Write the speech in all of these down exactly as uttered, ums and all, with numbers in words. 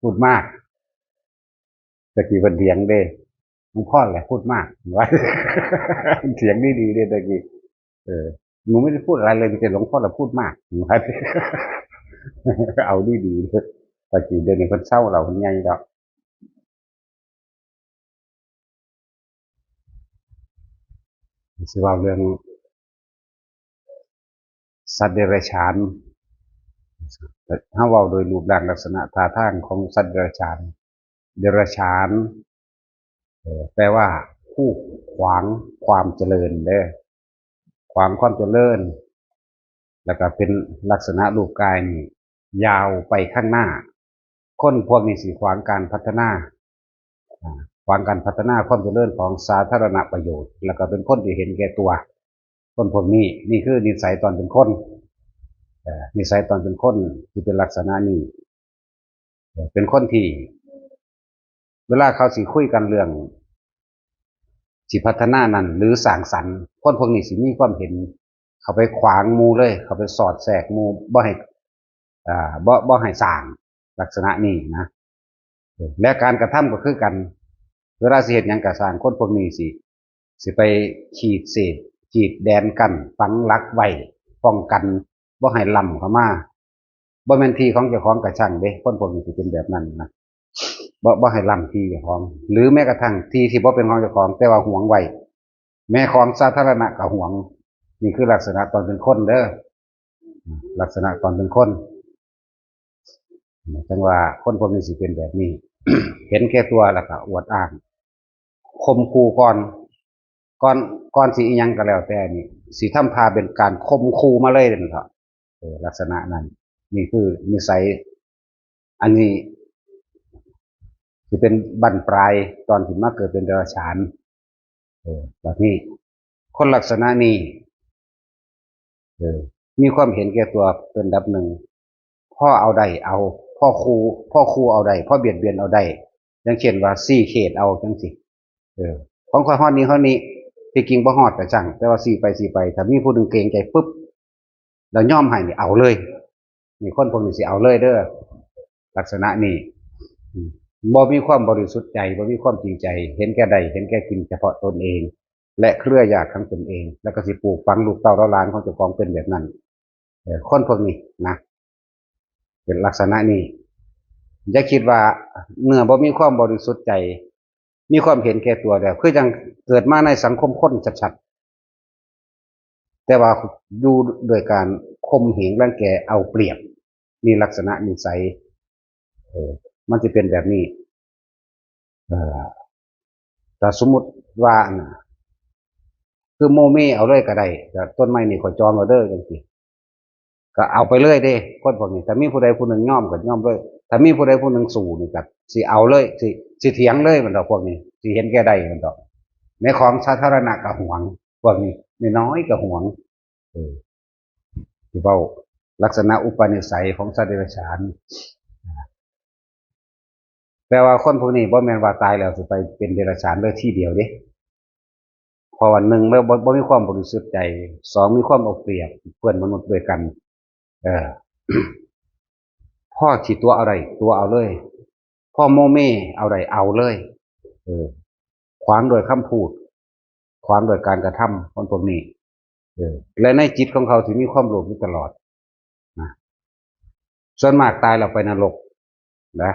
พูดมาก ตะกี้เพิ่นเถียงเด้ หลวงพ่อแหละพูดมาก ว่า เถียงดีๆเด้ตะกี้ เออ หนูไม่ได้พูดอะไรเลย มีแต่หลวงพ่อแหละพูดมาก ว่า เอาดีๆเด้อ ตะกี้ เดี๋ยวนี้เพิ่นเซาแล้ว เพิ่นใหญ่แล้ว สิเว้าเรื่องสัตว์เดรัจฉาน ถ้าเว้าโดยรูปร่างลักษณะท่าทางของสัตว์เดรัจฉาน เดรัจฉาน เอ่อ แปลว่าผู้ขวางความเจริญเด้อ ขวางความเจริญ แล้วก็เป็นลักษณะรูปกายนี่ ยาวไปข้างหน้า คนพวกนี้สิขวางการพัฒนา อ่า ขวางการพัฒนาความเจริญของสาธารณประโยชน์ แล้วก็เป็นคนที่เห็นแก่ตัว คนพวกนี้ นี่คือนิสัยตอนเป็นคน เอ่อ นิสัยตอนเป็นคนที่เป็นลักษณะนี้ เอ่อ เป็นคนที่ เวลาเขาสิคุยกันเรื่อง สิพัฒนานั่นหรือสร้างสรรค์ คนพวกนี้สิมีความเห็น เขาไปขวางหมู่เลย เขาไปสอดแทรกหมู่ บ่ให้ อ่า บ่ บ่ให้สร้างลักษณะนี้นะ เออ และการกระทำก็คือกัน เวลาสิเฮ็ดหยังก็ซ่าง คนพวกนี้สิ สิไปขีดเส้น ขีดแดนกั้น ปักหลักไว้ ป้องกัน บ่ให้ล้ำเข้ามา บ่แม่นที่ของเจ้าของก็ซ่างเด้ คนพวกนี้สิเป็นแบบนั้นนะ บ่ บ่ให้ล้ำที่เจ้าของ หรือแม้กระทั่งที่ที่บ่เป็นของเจ้าของ แต่ว่าหวงไว้ แม้ของสาธารณะก็หวง นี่คือลักษณะตอนเป็นคนเด้อ ลักษณะตอนเป็นคน จั่งว่าคนพวกนี้สิเป็นแบบนี้ เห็นแก่ตัวแล้วก็อวดอ้าง ข่มขู่ก่อน ก่อน ก่อนสิอิหยังก็แล้วแต่นี่ สิทำท่าเป็นการข่มขู่มาเลยนั่นเถาะ เออ ลักษณะนั้น นี่คือนิสัย อันนี้ สิเป็นบั้นปลายตอนที่มาเกิดเป็นเดรัจฉาน เออ แบบนี้ คนลักษณะนี้ เออ มีความเห็นแก่ตัวเป็นอันดับหนึ่ง พอเอาได้เอา พอคู่ พอคู่เอาได้ พอเบียดเบียนเอาได้ อย่างเช่นว่า สี่เขตเอาจังซี้ เออ ของข้อยฮอดนี้ฮอดนี้ ที่จริงบ่ฮอดก็ซ่าง แต่ว่าสี่ไปสี่ไป ถ้ามีผู้หนึ่งเกรงใจปุ๊บ แล้วยอมให้นี่เอาเลย นี่คนพวกนี้สิเอาเลยเด้อ ลักษณะนี้ อืม บ่มีความบริสุทธิ์ใจ บ่มีความจริงใจ เห็นแก่ได้ เห็นแก่กินเฉพาะตนเอง และเครือญาติของตนเอง แล้วก็สิปลูกฝังลูกเต้าเหล่าหลานของเจ้าของเป็นแบบนั้น เออ คนพวกนี้นะ เป็นลักษณะนี้ อย่าคิดว่าเมื่อบ่มีความบริสุทธิ์ใจ มีความเห็นแก่ตัวแล้ว คือจั่งเกิดมาในสังคมคนชัดๆ แต่ว่าอยู่โดยการข่มเหงรังแกเอาเปรียบ นี่ลักษณะนิสัย เออ มันสิเป็นแบบนี้ เออ ถ้าสมมุติว่าอันน่ะ คือโมเมเอาเลยก็ได้ แต่ต้นไม้นี่ข้อยจองเอาเด้อจังซี้ ก็เอาไปเลยเด้ คนพวกนี้ ถ้ามีผู้ใดผู้หนึ่งยอมก็ยอมเลย ถ้ามีผู้ใดผู้หนึ่งสู้นี่ก็สิเอาเลย สิ สิเถียงเลย มันดอกพวกนี้ สิเห็นแก่ได้ มันดอก ในของสาธารณะก็หวง พวกนี้ น้อยๆก็หวง เออ สิเว้าลักษณะอุปนิสัยของสัตว์เดรัจฉาน แต่ว่าคนพวกนี้บ่แม่นว่าตายแล้วสิไปเป็นเดรัจฉานเลยทีเดียวเด้ เพราะว่าหนึ่ง บ่ บ่ บ่มีความบริสุทธิ์ใจ สอง มีความเอาเปรียบเพื่อนมนุษย์ด้วยกัน เออ พอสิตั๋วเอาได้ตั๋วเอาเลย พอโมเมเอาได้เอาเลย เออ ขวางโดยคำพูด ขวางโดยการกระทำของพวกนี้ เออ และในจิตของเขาสิมีความโลภอยู่ตลอดนะ ส่วนมากตายแล้วไปนรกนะ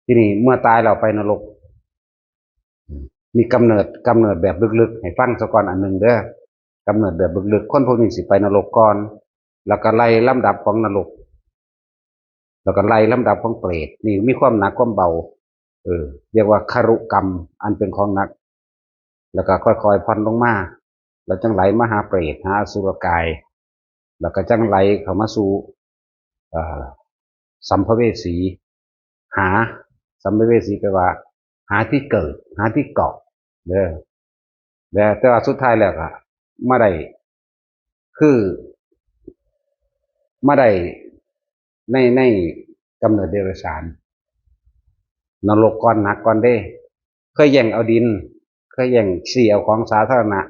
ทีนี้เมื่อตายแล้วไปนรก มีกำเนิด กำเนิดแบบลึกๆ ให้ฟังซะก่อนอันหนึ่งเด้อ กำเนิดแบบลึกๆ คนพวกนี้สิไปนรกก่อน แล้วก็ไล่ลำดับของนรก แล้วก็ไล่ลำดับของเปรต นี่มีความหนักความเบา เออ เรียกว่าคารุกรรม อันเป็นของหนัก แล้วก็ค่อยๆ ผ่อนลงมา แล้วจั่งไหลมาหาเปรต หาอสุรกาย แล้วก็จั่งไหลเข้ามาสู่ เอ่อ สัมภเวสี หา สัมภเวสีแปลว่า หาที่เกิด หาที่เกาะ เด้อ แล้วแต่ว่าสุดท้ายแล้วก็มาได้ คือ มาได้ใน ในกำเนิดเดรัจฉาน นรกก่อนหนักก่อนเด้ เคยแย่งเอาดิน เคยแย่ง ซี้เอาของสาธารณะ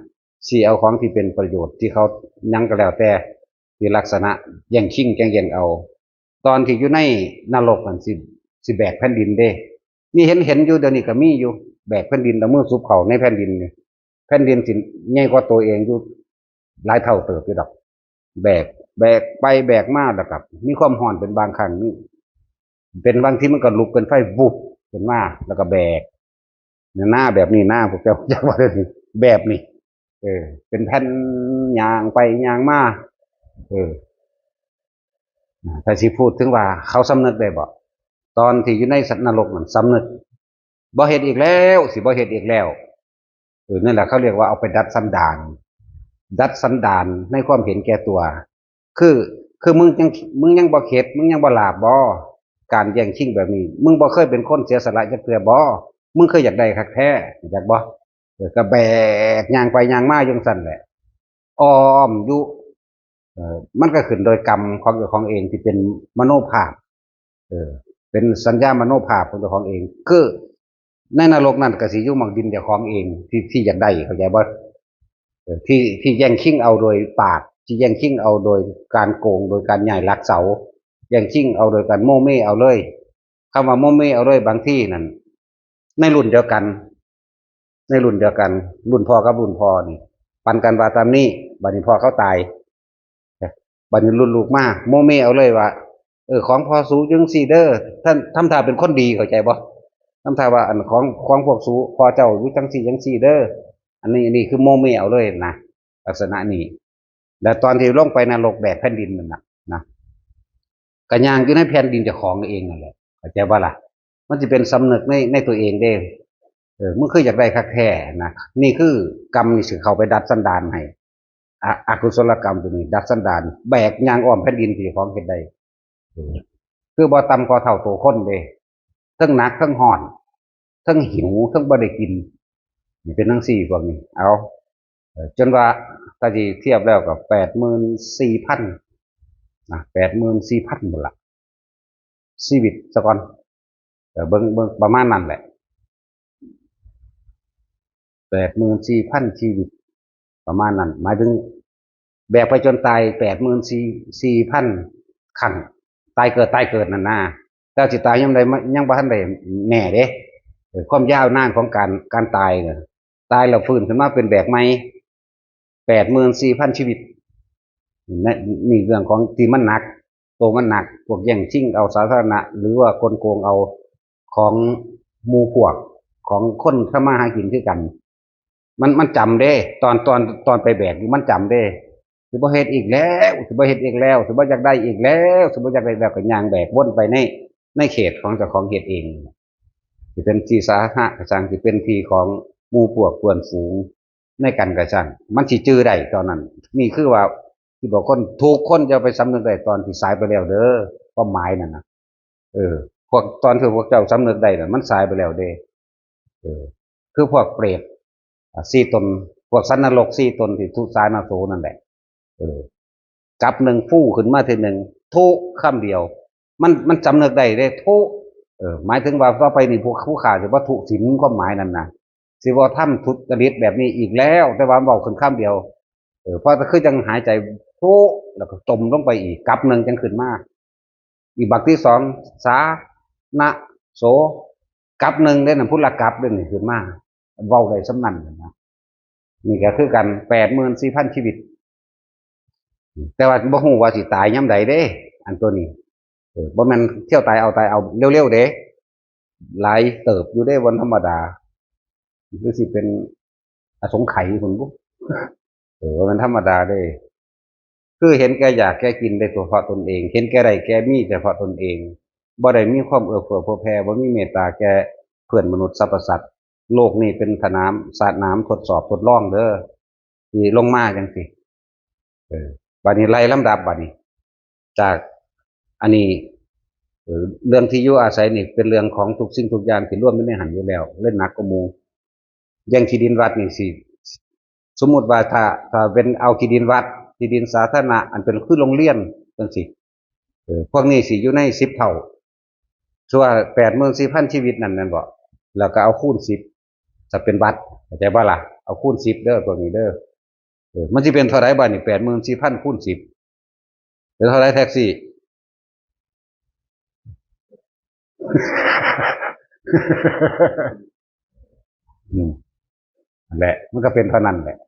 ซี้เอาของที่เป็นประโยชน์ที่เขาหยังก็แล้วแต่ ที่ลักษณะแย่งชิงแย่ง แย่งเอา ตอนที่อยู่ในนรกนั่นสิ สิแบกแผ่นดินเด้ นี่เห็นเห็นอยู่เดี๋ยวนี้ก็มีอยู่ แบกแผ่นดินเอามือซุบเข้าในแผ่นดินนี่ แผ่นดินสิใหญ่กว่าตัวเองอยู่หลายเท่าเติบอยู่ดอก แบก แบกไปแบกมาแล้วก็มีความร้อนเป็นบางครั้งนี่ เป็นบางทีมันก็ลุกเป็นไฟวุบขึ้นมา แล้วก็แบก เนี่ยหน้าแบบนี้หน้าพวกเจ้า จักว่าเดี๋ยวนี้แบบนี้ เออ เป็นแผ่นย่างไปย่างมา เออ ถ้าสิพูดถึงว่าเขาสำนึกได้บ่ ตอนที่อยู่ในสัตว์นรกนั่นสำนึก บ่เฮ็ดอีกแล้ว สิบ่เฮ็ดอีกแล้ว เออ นั่นแหละเขาเรียกว่าเอาไปดัดสันดาน ดัดสันดานในความเห็นแก่ตัว คือ คือมึงยัง มึงยังบ่เข็ด มึงยังบ่หลาบบ่ การแย่งชิงแบบนี้ มึงบ่เคยเป็นคนเสียสละจักเทื่อบ่ มึงเคยอยากได้คักแท้ อยากบ่ เออ ก็แบกย่างไปย่างมาอยู่จั่งซั่นแหละ อ้อมอยู่ เออ มันก็ขึ้นโดยกรรมของเจ้าของเองที่เป็นมโนภาพ เออ เป็นสัญญามโนภาพของเจ้าของเอง คือในนรกนั่นก็สิอยู่หม่องดินเจ้าของเองที่ ที่อยากได้ เข้าใจบ่ เออ ที่ ที่แย่งชิงเอาโดยปาก ที่แย่งชิงเอาโดยการโกง โดยการหย่ายหลักเสา แย่งชิงเอาโดยการโมเมเอาเลย คำว่าโมเมเอาเลย บางทีนั่น ในรุ่นเดียวกัน ในรุ่นเดียวกัน รุ่นพ่อกับรุ่นพ่อนี่ ปันกันว่าตามนี้ บัดนี้พ่อเขาตาย บัดนี้รุ่นลูกมา โมเมเอาเลยว่า เออ ของพ่อสูจังซี่เด้อ ท่านทำท่าเป็นคนดี เข้าใจบ่ ทำท่าว่าอันของ ของพวกสู พ่อเจ้าอยู่จังซี่จังซี่เด้อ อันนี้ อันนี้คือโมเมเอาเลยนะ ลักษณะนี้ แล้วตอนที่ลงไปนรกแบกแผ่นดินนั่นน่ะนะ ก็ย่างอยู่ในแผ่นดินเจ้าของเองนั่นแหละ เข้าใจบ่ล่ะ มันสิเป็นสำนึกใน ในตัวเองเด้ เออ มึงคืออยากได้คักแท้นะ นี่คือกรรมนี่สิเข้าไปดัดสันดานให้ อ- อกุศลกรรมตัวนี้ ดัดสันดาน แบกย่างอ้อมแผ่นดินที่เจ้าของเฮ็ดได้ เออ คือบ่ต่ำกว่าเท่าตัวคนเด้ ทั้งหนัก ทั้งฮ้อน ทั้งหิว ทั้งบ่ได้กิน นี่เป็นจั่งซี่พวกนี้ เอา เอ่อ จนว่า ถ้าสิเทียบแล้วก็ แปดหมื่นสี่พัน นะ แปดหมื่นสี่พัน หมดละ ชีวิตซะก่อน เอ่อ เบิ่ง เบิ่งประมาณนั้นแหละ แปดหมื่นสี่พัน ชีวิต ประมาณนั้น หมายถึง แบกไปจนตาย แปดหมื่นสี่ สี่พัน ครั้ง ตายเกิด ตายเกิดนั่นนะ แต่สิตายยามใดมันยังบ่ทันได้แน่เด้ เออ ความยาวนานของการ การตายเนี่ย ตายแล้วฟื้นขึ้นมาเป็นแบกใหม่ แปดหมื่นสี่พัน ชีวิต นี่ นี่เรื่องของที่มันหนัก ตัวมันหนัก พวกแย่งชิงเอาสาธารณะ หรือว่ากลโกงเอาของหมู่พวก ของคนทำมาหากินคือกัน มัน มันจำเด้ ตอน ตอน ตอนไปแบกนี่มันจำเด้ สิบ่เฮ็ดอีกแล้ว สิบ่เฮ็ดอีกแล้ว สิบ่อยากได้อีกแล้ว สิบ่อยากได้แล้ว ก็ย่างแบกวนไปใน ในเขตของเจ้าของเฮ็ดเอง สิเป็นที่สาธารณะก็ช่าง สิเป็นที่ของหมู่พวกเพื่อนฝูงในกันก็ช่าง มันสิจื่อได้ตอนนั้น นี่คือว่า ที่บอกคน ทุกคนจะไปสำนึกได้ตอนที่สายไปแล้วเด้อ ความหมายนั่นนะ เออ พวก ตอนที่พวกเจ้าสำนึกได้น่ะ มันสายไปแล้วเด้ เออ คือพวกเปรต อ่ะ สี่ตน พวกสัตว์นรกสี่ตนที่ทุสานาโสนั่นแหละ เออ กับหนึ่งฟู่ขึ้นมาทีหนึ่ง ทุคำเดียว มัน มันสำนึกได้เด้ ทุ เออ หมายถึงว่าต่อไปนี่พวกผู้ข้าสิบ่ทุศีล ความหมายนั่นนะ สิบ่ทำทุจริตแบบนี้อีกแล้ว แต่ว่าเว้าขึ้นคำเดียว เออ พอคือจังหายใจ ทุ แล้วก็จมลงไปอีก กับหนึ่งจังขึ้นมา อีกบักที่สอง สา นะ โส กับหนึ่งเด้นั่น พุทธกับเด้นี่ขึ้นมา เว้าได้ส่ำนั้นนะ นี่ก็คือกัน แปดหมื่นสี่พัน ชีวิต แต่ว่าบ่ฮู้ว่าสิตายยามใดเด้ อันตัวนี้ เออ บ่แม่นเที่ยวตายเอาตายเอาเร็วๆเด้ หลายเติบอยู่เด้ วันธรรมดา หรือสิเป็นอสงไขยพุ้นบุ เออ บ่แม่นธรรมดาเด้ คือเห็นแก่อยากแก่กินได้เฉพาะตนเอง เห็นแก่ได้แก่มีเฉพาะตนเอง บ่ได้มีความเอื้อเฟื้อเผื่อแผ่ บ่มีเมตตาแก่เพื่อนมนุษย์สรรพสัตว์ โลกนี้เป็นสนาม สนามทดสอบทดลองเด้อ ที่ลงมาจังซี่ เออ บัดนี้ไล่ลำดับบัดนี้ จากอันนี้ เออ เรื่องที่อยู่อาศัยนี่เป็นเรื่องของทุกสิ่งทุกอย่างที่รวมอยู่ในหั้นอยู่แล้ว เลยหนักกว่าหมู่ อย่างที่ดินวัดนี่สิ สมมุติว่าถ้า ถ้าเป็นเอาที่ดินวัด ที่ดินสาธารณะ อันเป็นคือโรงเรียนจังซี่ เออ พวกนี้สิอยู่ในสิบเท่า ส่วน แปดหมื่นสี่พัน ชีวิตนั่นแม่นบ่ แล้วก็เอาคูณสิบ ถ้าเป็นวัด เข้าใจบ่ล่ะ เอาคูณสิบเด้อ พวกนี้เด้อ เออ มันสิเป็นเท่าใดบัดนี้ แปดหมื่นสี่พัน คูณสิบ เป็นเท่าใดแท็กซี่ อืมนั่นแหละ มันก็เป็นเท่านั้นแหละ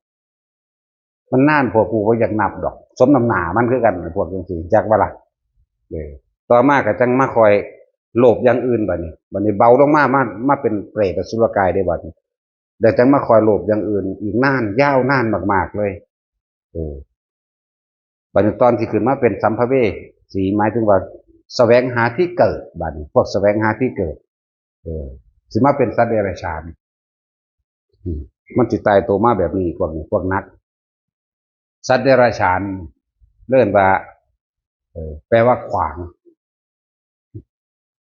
มันนานพวกกูบ่อยากนับดอก สมน้ำหน้ามันคือกัน พวกจังซี่ จักบ่ล่ะ เออ ต่อมาก็จั่งมาคอยโลภอย่างอื่นบัดนี้ บัดนี้เบาลงมา มา มาเป็นเปรตอสุรกายได้บัดนี้ แล้วจั่งมาคอยโลภอย่างอื่น อีกนาน ยาวนานมากๆเลย เออ บัดนี้ตอนที่ขึ้นมาเป็นสัมภเวสี หมายถึงว่าแสวงหาที่เกิด บัดนี้พวกแสวงหาที่เกิด เออ สิมาเป็นสัตว์เดรัจฉาน อืม มันสิตายตัวมาแบบนี้ พวกนี้ พวกนัก สัตว์เดรัจฉานเรียกว่า เออ แปลว่าขวาง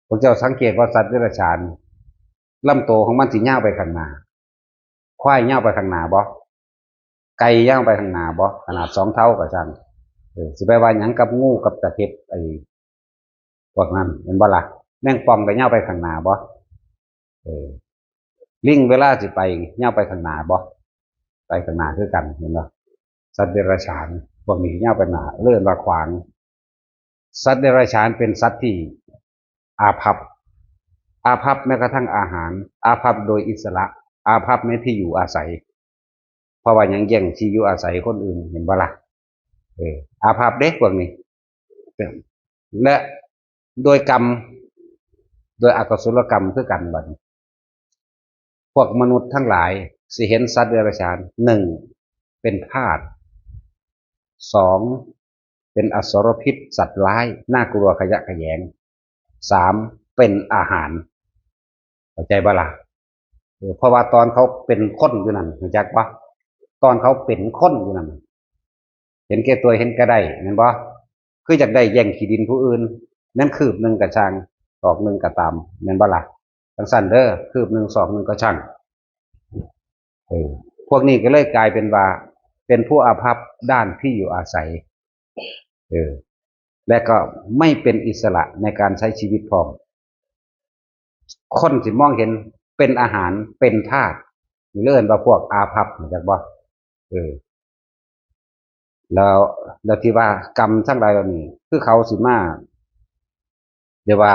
พวกเจ้าสังเกตว่าสัตว์เดรัจฉาน ลำตัวของมันสิยาวไปข้างหน้า ควายยาวไปข้างหน้าบ่ ไก่ยาวไปข้างหน้าบ่ ขนาดสองเท้าก็ช่าง เออ สิไปว่าหยังกับงูกับตะเข็บ ไอ้พวกนั้น เห็นบ่ล่ะ แมงป่องก็ยาวไปข้างหน้าบ่ เออ ลิงเวลาสิไปยาวไปข้างหน้าบ่ ไปข้างหน้าคือกัน เห็นบ่ สัตว์เดรัจฉาน พวกนี้ยาวไปหน้า เรียกว่าขวาง สัตว์เดรัจฉานเป็นสัตว์ที่อาภัพ อาภัพแม้กระทั่งอาหาร อาภัพโดยอิสระ อาภัพในที่อยู่อาศัย เพราะว่าหยัง แย่งที่อยู่อาศัยคนอื่น เห็นบ่ล่ะ เออ อาภัพเด้พวกนี้ และโดยกรรม โดยอกุศลกรรมคือกันบัดนี้ พวกมนุษย์ทั้งหลายสิเห็นสัตว์เดรัจฉาน หนึ่ง เป็นทาส สอง เป็นอสรพิษสัตว์ร้าย น่ากลัวขยะแขยง สาม เป็นอาหาร เข้าใจบ่ล่ะ เออ เพราะว่าตอนเขาเป็นคนอยู่นั่น รู้จักบ่ ตอนเขาเป็นคนอยู่นั่น เห็นแก่ตัว เห็นแก่ได้ แม่นบ่ คืออยากได้แย่งขี้ดินผู้อื่น แม่นคืบหนึ่งก็ช่าง ศอกหนึ่งก็ตาม แม่นบ่ล่ะ จั่งซั้นเด้อ คืบหนึ่ง ศอกหนึ่งก็ช่าง เออ พวกนี้ก็เลยกลายเป็นว่า เป็นผู้อาภัพด้านที่อยู่อาศัย เออ และก็ไม่เป็นอิสระในการใช้ชีวิตพร้อม คนสิมองเห็นเป็นอาหาร เป็นทาส เรียกว่าพวกอาภัพ รู้จักบ่ เออ แล้ว แล้วที่ว่ากรรมทั้งหลายเหล่านี้ คือเขาสิมา เรียกว่า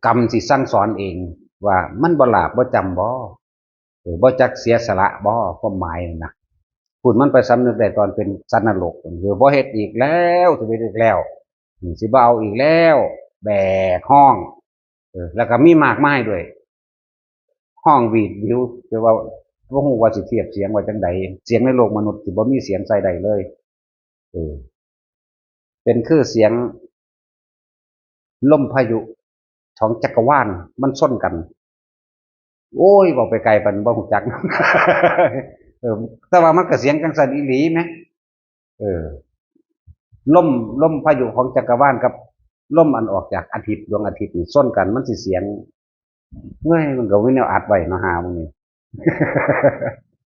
กรรมสิสั่งสอนเอง ว่ามันบ่หลาบบ่จำบ่ เออ บ่จักเสียสละบ่ ความหมายนั่นนะ พูดมันไปสำนึกได้ตอนเป็นสัตว์นรก คือบ่เฮ็ดอีกแล้ว สิบ่เฮ็ดอีกแล้ว อืม สิบ่เอาอีกแล้ว แบกฮ้อง เออ แล้วก็มีมากมายด้วย ฮ้องหวีดหวิว แต่ว่าบ่ฮู้ว่าสิเทียบเสียงว่าจั่งใด เสียงในโลกมนุษย์สิบ่มีเสียงใส่ได้เลย เออ เป็นคือเสียงลมพายุของจักรวาลมันชนกัน โอ้ย เว้าไปไกลปานบ่ฮู้จัก เออ แต่ว่ามันก็เสียงจั่งซั้นอีหลีแหม เออ ลม ลมพายุของจักรวาลกับลมอันออกจากอาทิตย์ ดวงอาทิตย์นี่ชนกัน มันสิเสียง เฮ้ย มันก็มีแนวอัดไว้เนาะ หามึงนี่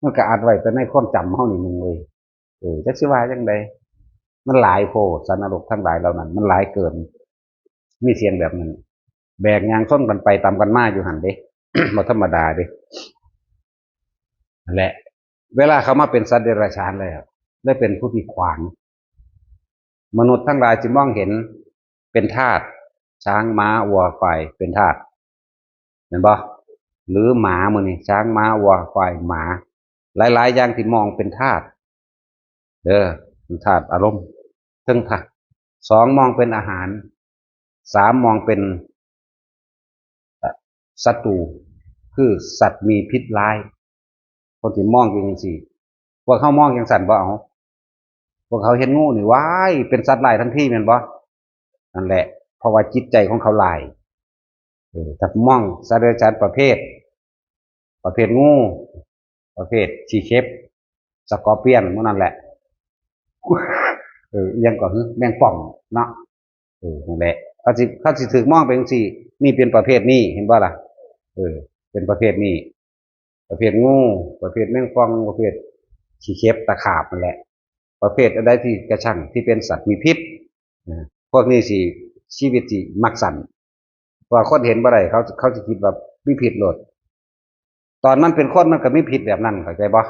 มันก็อัดไว้แต่ในความจำเฮานี่มึงเว้ย เออ จักสิว่าจั่งใด มันหลายโพด สัตว์นรกทั้งหลายเหล่านั้น มันหลายเกิน มีเสียงแบบนั้น แบกย่างชนกันไปตามกันมาอยู่หั่นเด้ บ่ธรรมดาเด้ นั่นแหละ เวลาเขามาเป็นสัตว์เดรัจฉานแล้ว ได้เป็นผู้ที่ขวาง มนุษย์ทั้งหลายสิมองเห็นเป็นทาส ช้าง ม้า วัว ควาย เป็นทาส เห็นบ่ หรือหมามื้อนี้ ช้าง ม้า วัว ควาย หมา หลายๆ อย่างที่มองเป็นทาส เด้อ เป็นทาสอารมณ์ เทิงทาส สอง มองเป็นอาหาร สาม มองเป็น เอ่อ ศัตรู คือสัตว์มีพิษร้าย คนที่มองอยู่จั่งซี้ พวกเขามองจั่งซั้นบ่ เอา พวกเขาเห็นงูนี่ ว้าย เป็นสัตว์ร้ายทันทีแม่นบ่ นั่นแหละ เพราะว่าจิตใจของเขาร้าย เออ ถ้ามองสัตว์เดรัจฉานประเภท ประเภทงู ประเภทขี้เข็บ สกอร์เปียน หมู่นั่นแหละ เออ อิหยังก็คือแมงป่องเนาะ เออ นั่นแหละ เขาสิ เขาสิถูกมองเป็นจั่งซี้ นี่เป็นประเภทนี้ เห็นบ่ล่ะ เออ เป็นประเภทนี้ ประเภทงู ประเภทแมงป่อง ประเภทขี้เข็บ ตะขาบนั่นแหละ ประเภทอันใดที่กระชัง ที่เป็นสัตว์มีพิษ นะ พวกนี้สิ ชีวิตสิมักสั้น เพราะว่าคนเห็นบ่ได้ เขา เขาสิคิดว่ามีพิษโลด ตอนมันเป็นคนมันก็มีพิษแบบนั้น เข้าใจบ่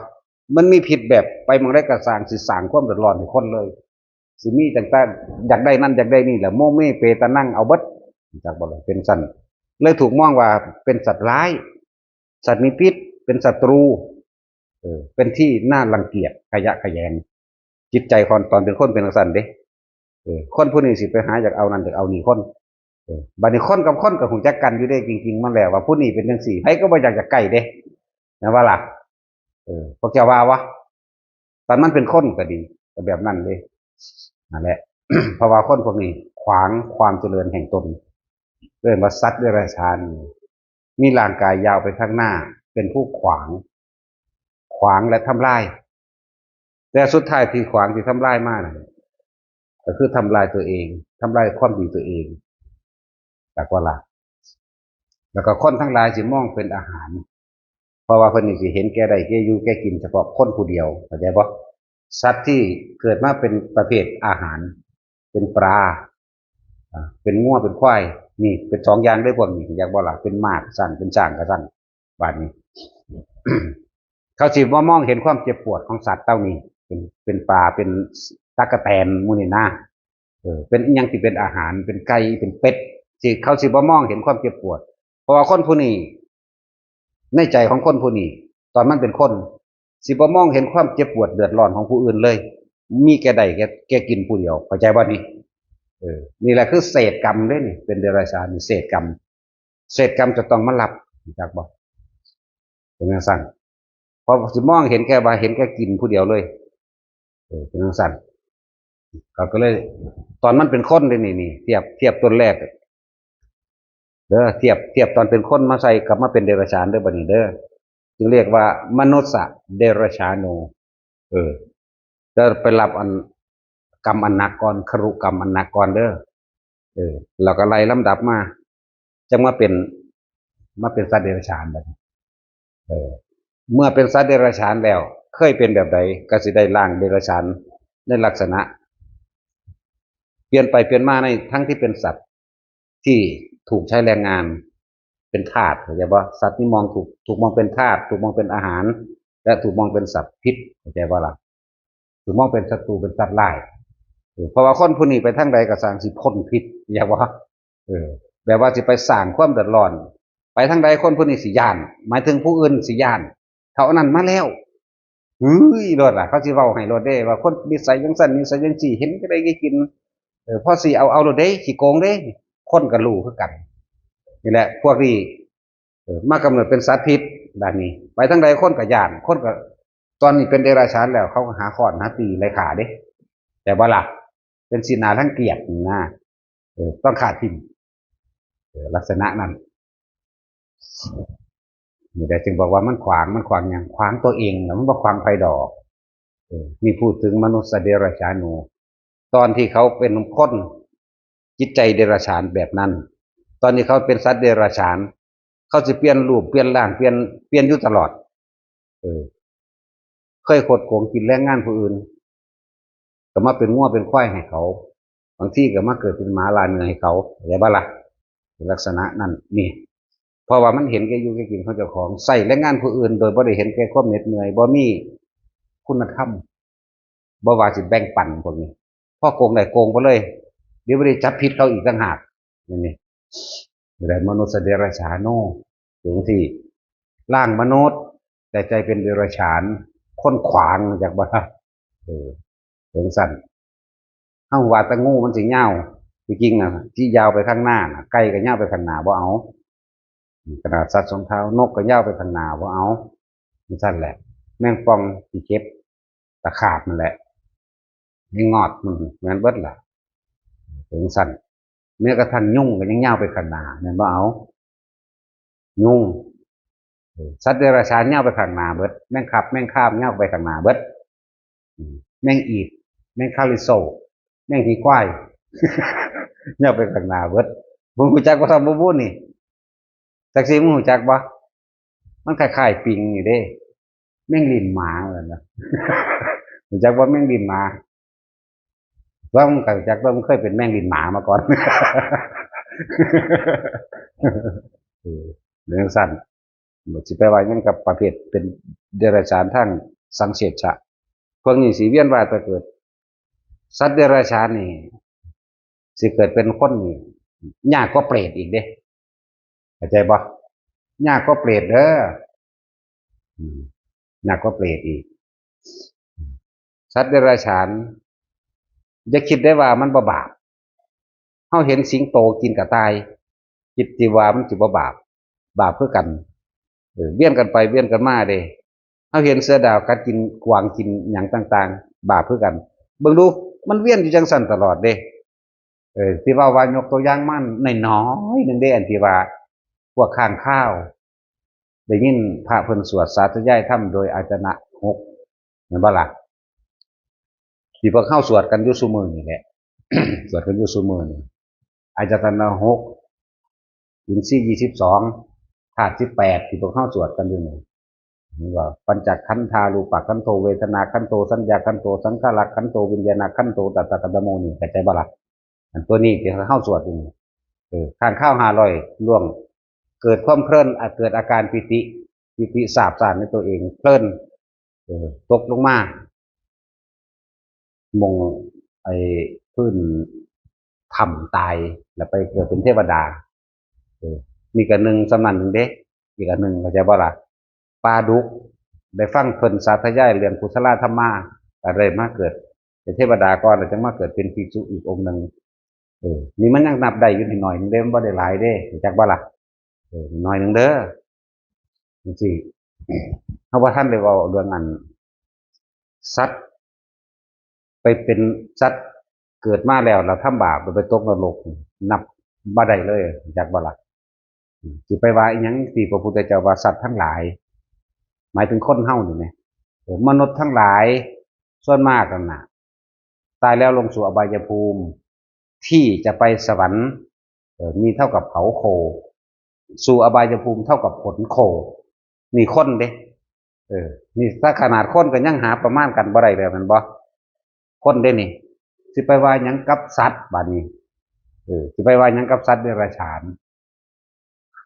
มันมีพิษแบบไปหม่องใดก็สร้าง สิสร้างความเดือดร้อนให้คนเลย สิมีตั้งแต่อยากได้นั่นอยากได้นี่แหละ โมเมเปตะนัง เอาเบิด จักบ่ล่ะ เป็นซั่น เลยถูกมองว่าเป็นสัตว์ร้าย สัตว์มีพิษ เป็นศัตรู เออ เป็นที่น่ารังเกียจขยะแขยง จิตใจคนตอนเป็นคนเป็นจั่งซั่นเด้ เออ คนผู้นี้สิไปหาอยากเอานั่นอยากเอานี่คน เออ บัดนี้คนกับคนก็ฮู้จักกันอยู่เด้ จริงๆมันแล้วว่าผู้นี้เป็นจั่งซี่ ไผก็บ่อยากจะใกล้เด้ นะว่าล่ะ เออ พวกเจ้าว่าวะ ตอนมันเป็นคนก็ดี ก็แบบนั้นเลย นั่นแหละ เพราะว่าคนพวกนี้ขวางความเจริญแห่งตน เรียกว่าสัตว์เดรัจฉาน มีร่างกายยาวไปข้างหน้า เป็นผู้ขวาง ขวางและทำลาย แต่สุดท้ายที่ขวางที่ทำลายมาน่ะ ก็คือทำลายตัวเอง ทำลายความดีตัวเอง จากว่าล่ะ แล้วก็คนทั้งหลายสิมองเป็นอาหาร เพราะว่าเพิ่นนี่สิเห็นแก่ได้แก่อยู่แก่กินเฉพาะคนผู้เดียว เข้าใจบ่ สัตว์ที่เกิดมาเป็นประเภทอาหาร เป็นปลา อ่า เป็นงัว เป็นควาย นี่เป็นสองอย่างเด้อพวกนี้ อยากบ่ล่ะ เป็นม้าก็ซั้น เป็นช้างก็ซั้น บาดนี้ เขาสิบ่มองเห็นความเจ็บปวดของสัตว์เหล่านี้ เป็น เป็นปลา เป็นตั๊กแตนหมู่นี่นะ เออ เป็นอิหยังที่เป็นอาหาร เป็นไก่ เป็นเป็ด สิ เขาสิบ่มองเห็นความเจ็บปวด เพราะว่าคนผู้นี้ ในใจของคนผู้นี้ ตอนมันเป็นคน สิบ่มองเห็นความเจ็บปวดเดือดร้อนของผู้อื่นเลย มีแก่ได้แก่ แก่กินผู้เดียว เข้าใจบ่นี่ เออ นี่แหละคือเศษกรรมเด้นี่ เป็นเดรัจฉานนี่เศษกรรม เศษกรรมจะต้องมารับ รู้จักบ่ เป็นจั่งซั่น เพราะสิมองเห็นแก่ว่าเห็นแก่กินผู้เดียวเลย เออ เป็นจั่งซั่น เขาก็เลย ตอนมันเป็นคนเด้นี่ นี่ เทียบ เทียบต้นแรก เด้อ เทียบ เทียบตอนเป็นคนมาใส่กับมาเป็นเดรัจฉานเด้อ บัดนี้เด้อ จึงเรียกว่ามนุษย์เดรัจฉาโน เออ จะไปรับอันกรรมอันหนักก่อน ครุกรรมอันหนักก่อนเด้อ เออ แล้วก็ไล่ลำดับมา จั่งมาเป็น มาเป็นสัตว์เดรัจฉานบัดนี้ เออ เมื่อเป็นสัตว์เดรัจฉานแล้ว เคยเป็นแบบใด ก็สิได้ร่างเดรัจฉานในลักษณะ เปลี่ยนไปเปลี่ยนมาในทั้งที่เป็นสัตว์ที่ถูกใช้แรงงาน เป็นทาส เข้าใจบ่ สัตว์นี่มองถูก ถูกมองเป็นทาส ถูกมองเป็นอาหาร และถูกมองเป็นสัตว์พิษ เข้าใจบ่ล่ะ ถูกมองเป็นศัตรู เป็นสัตว์ร้าย เออ เพราะว่าคนผู้นี้ไปทางใดก็สร้างสิพ้นพิษ อยากว่า เออ แบบว่าสิไปสร้างความเดือดร้อน ไปทางใดคนผู้นี้สิย้าน หมายถึงผู้อื่นสิย้าน เท่านั้นมาแล้ว เฮ้ย โลดล่ะ เขาสิเว้าให้โลดเด้ ว่าคนนิสัยจั่งซั่น นิสัยจั่งซี่ เห็นก็ได้กิน เออ พอสิเอา เอาโลดเด้ ขี้โกงเด้ คนก็รู้คือกัน นี่แหละ พวกนี้ เออ มากำเนิดเป็นสัตว์พิษ แบบนี้ ไปทางใดคนก็ย้าน คนก็ ตอนนี้เป็นเดรัจฉานแล้ว เขาก็หาค้อนหาตีไล่ฆ่าเด้ แต่ว่าล่ะ เป็นสิ่งน่ารังเกียจนะ เออ ต้องฆ่าทิ้ง เออ ลักษณะนั้น นี่แหละจึงบอกว่ามันขวาง มันขวางหยัง ขวางตัวเอง แล้วมันบ่ขวางไผดอก เออ นี่พูดถึงมนุษย์เดรัจฉาโน ตอนที่เขาเป็นคน จิตใจเดรัจฉานแบบนั้น ตอนนี้เขาเป็นสัตว์เดรัจฉาน เขาสิเปลี่ยนรูป เปลี่ยนร่าง เปลี่ยน เปลี่ยนอยู่ตลอด เออ เคยคดโกงกินแรงงานผู้อื่น ก็มาเป็นงัวเป็นควายให้เขา บางทีก็มาเกิดเป็นหมาล่าเนื้อให้เขา เข้าใจบ่ล่ะ เป็นลักษณะนั้น นี่ เพราะว่ามันเห็นแก่อยู่แก่กินของเจ้าของ ใช้แรงงานผู้อื่น โดยบ่ได้เห็นแก่ความเหน็ดเหนื่อย บ่มีคุณธรรม บ่ว่าสิแบ่งปันพวกนี้ พอโกงได้โกงไปเลย เดี๋ยวบ่ได้จับผิดเขาอีกต่างหาก นี่ นี่ นี่แหละมนุษย์เดรัจฉาโน ถึงที่ร่างมนุษย์ แต่ใจเป็นเดรัจฉาน คนขวาง จักบ่ล่ะ เออ ถึงซั่น เฮาว่าแต่งูมันสิยาว ที่จริงน่ะ สิยาวไปข้างหน้าน่ะ ไก่ก็ยาวไปข้างหน้าบ่เอา ขนาดสัตว์สองเท้า นกก็ยาวไปข้างหน้าบ่เอา จั่งซั่นแหละ แมงป่อง ขี้เข็บ ตะขาบนั่นแหละ นี่งอดมันแม่นเบิดล่ะ ถึงซั่น แม้กระทั่งยุงก็ยังยาวไปข้างหน้า แม่นบ่เอา ยุง เออ สัตว์เดรัจฉานยาวไปข้างหน้าเบิด แมงคับ แมงคาบยาวไปข้างหน้าเบิด อืม แมงอีด แมงคาริโซ แมงขี้ควาย ยาวไปข้างหน้าเบิด มึงรู้จักบ่ ท่านบ่บุญนี่ จักสิมึงรู้จักบ่ มันคล้ายๆปิงนี่เด้ แมงลิ้นหมาเหมือนกันนะ รู้จักบ่แมงลิ้นหมา ว่ามึงก็รู้จักว่ามึงเคยเป็นแมงลิ้นหมามาก่อน เออ เรื่องสั้น บ่สิไปว่าหยังกับประเภทเป็นเดรัจฉานทางสังเสชะ พวกนี้สิเวียนว่ายตายเกิด สัตว์เดรัจฉานนี่ สิเกิดเป็นคนนี่ ยากกว่าเปรตอีกเด้ เข้าใจบ่ ยากกว่าเปรตเด้อ อืม ยากกว่าเปรตอีก สัตว์เดรัจฉาน อย่าคิดได้ว่ามันบ่บาป เฮาเห็นสิงโตกินกระต่าย คิดสิว่ามันสิบ่บาป บาปคือกัน เออ เวียนกันไปเวียนกันมาเด้ เฮาเห็นเสือดาวกัดกินกวางกินหยังต่างๆ บาปคือกัน เบิ่งดู มันเวียนอยู่จังซั่นตลอดเด้ เออ ที่ว่าว่ายกตัวอย่างมาน้อยๆหนึ่งเด้ อันที่ว่าพวกค้างคาว ได้ยินพระเพิ่นสวดสาธยายธรรมโดยอายตนะหก แม่นบ่ล่ะ ที่พวกเฮาสวดกันอยู่ซุมื้อนี่แหละ สวดกันอยู่ซุมื้อนี่ อายตนะหก อินทรีย์ยี่สิบสอง ธาตุสิบแปด ที่พวกเฮาสวดกันอยู่นี่ นี่ว่า ปัญจขันธา รูปขันโธ เวทนาขันโธ สัญญาขันโธ สังขารขันโธ วิญญาณขันโธ ตัสสะกะตะโม นี่ เข้าใจบ่ล่ะ อันตัวนี้ที่เฮาสวดอยู่นี่ เออ ค้างคาวห้าร้อยล่วง เกิดความเพลิน อ่ะ เกิดอาการปีติ ปีติซาบซ่านในตัวเอง เพลิน เออ ตกลงมา หม่องไอ้พื้นถ้ำตาย แล้วไปเกิดเป็นเทวดา เออ นี่ก็หนึ่งส่ำนั้นหนึ่งเด้ อีกอันหนึ่ง เข้าใจบ่ล่ะ ปลาดุก ได้ฟังเพิ่นสาธยายเรื่องกุศลธรรมมา ก็ได้มาเกิดเป็นเทวดาก่อน แล้วจั่งมาเกิดเป็นภิกษุอีกองค์หนึ่ง เออ นี่มันยังนับได้อยู่นิดหน่อยหนึ่งเด้ มันบ่ได้หลายเด้ รู้จักบ่ล่ะ เออ หน่อยหนึ่งเด้อ จั่งซี้ เฮาบ่ทันได้เว้าเรื่องอัน สัตว์ ไปเป็นสัตว์เกิดมาแล้ว แล้วทำบาป แล้วไปตกนรก นับบ่ได้เลย รู้จักบ่ล่ะ อืม สิไปว่าอีหยังที่พระพุทธเจ้าว่าสัตว์ทั้งหลาย หมายถึงคนเฮานี่แหม เออ มนุษย์ทั้งหลาย ส่วนมากนั่นน่ะ ตายแล้วลงสู่อบายภูมิ ที่จะไปสวรรค์ เออ มีเท่ากับเผาโค สู่อบายภูมิเท่ากับขนโค นี่คนเด้ เออ นี่ถ้าขนาดคนก็ยังหาประมาณกันบ่ได้แล้ว แม่นบ่ คนเด้นี่ สิไปว่าหยังกับสัตว์บาดนี้ เออ สิไปว่าหยังกับสัตว์เดรัจฉาน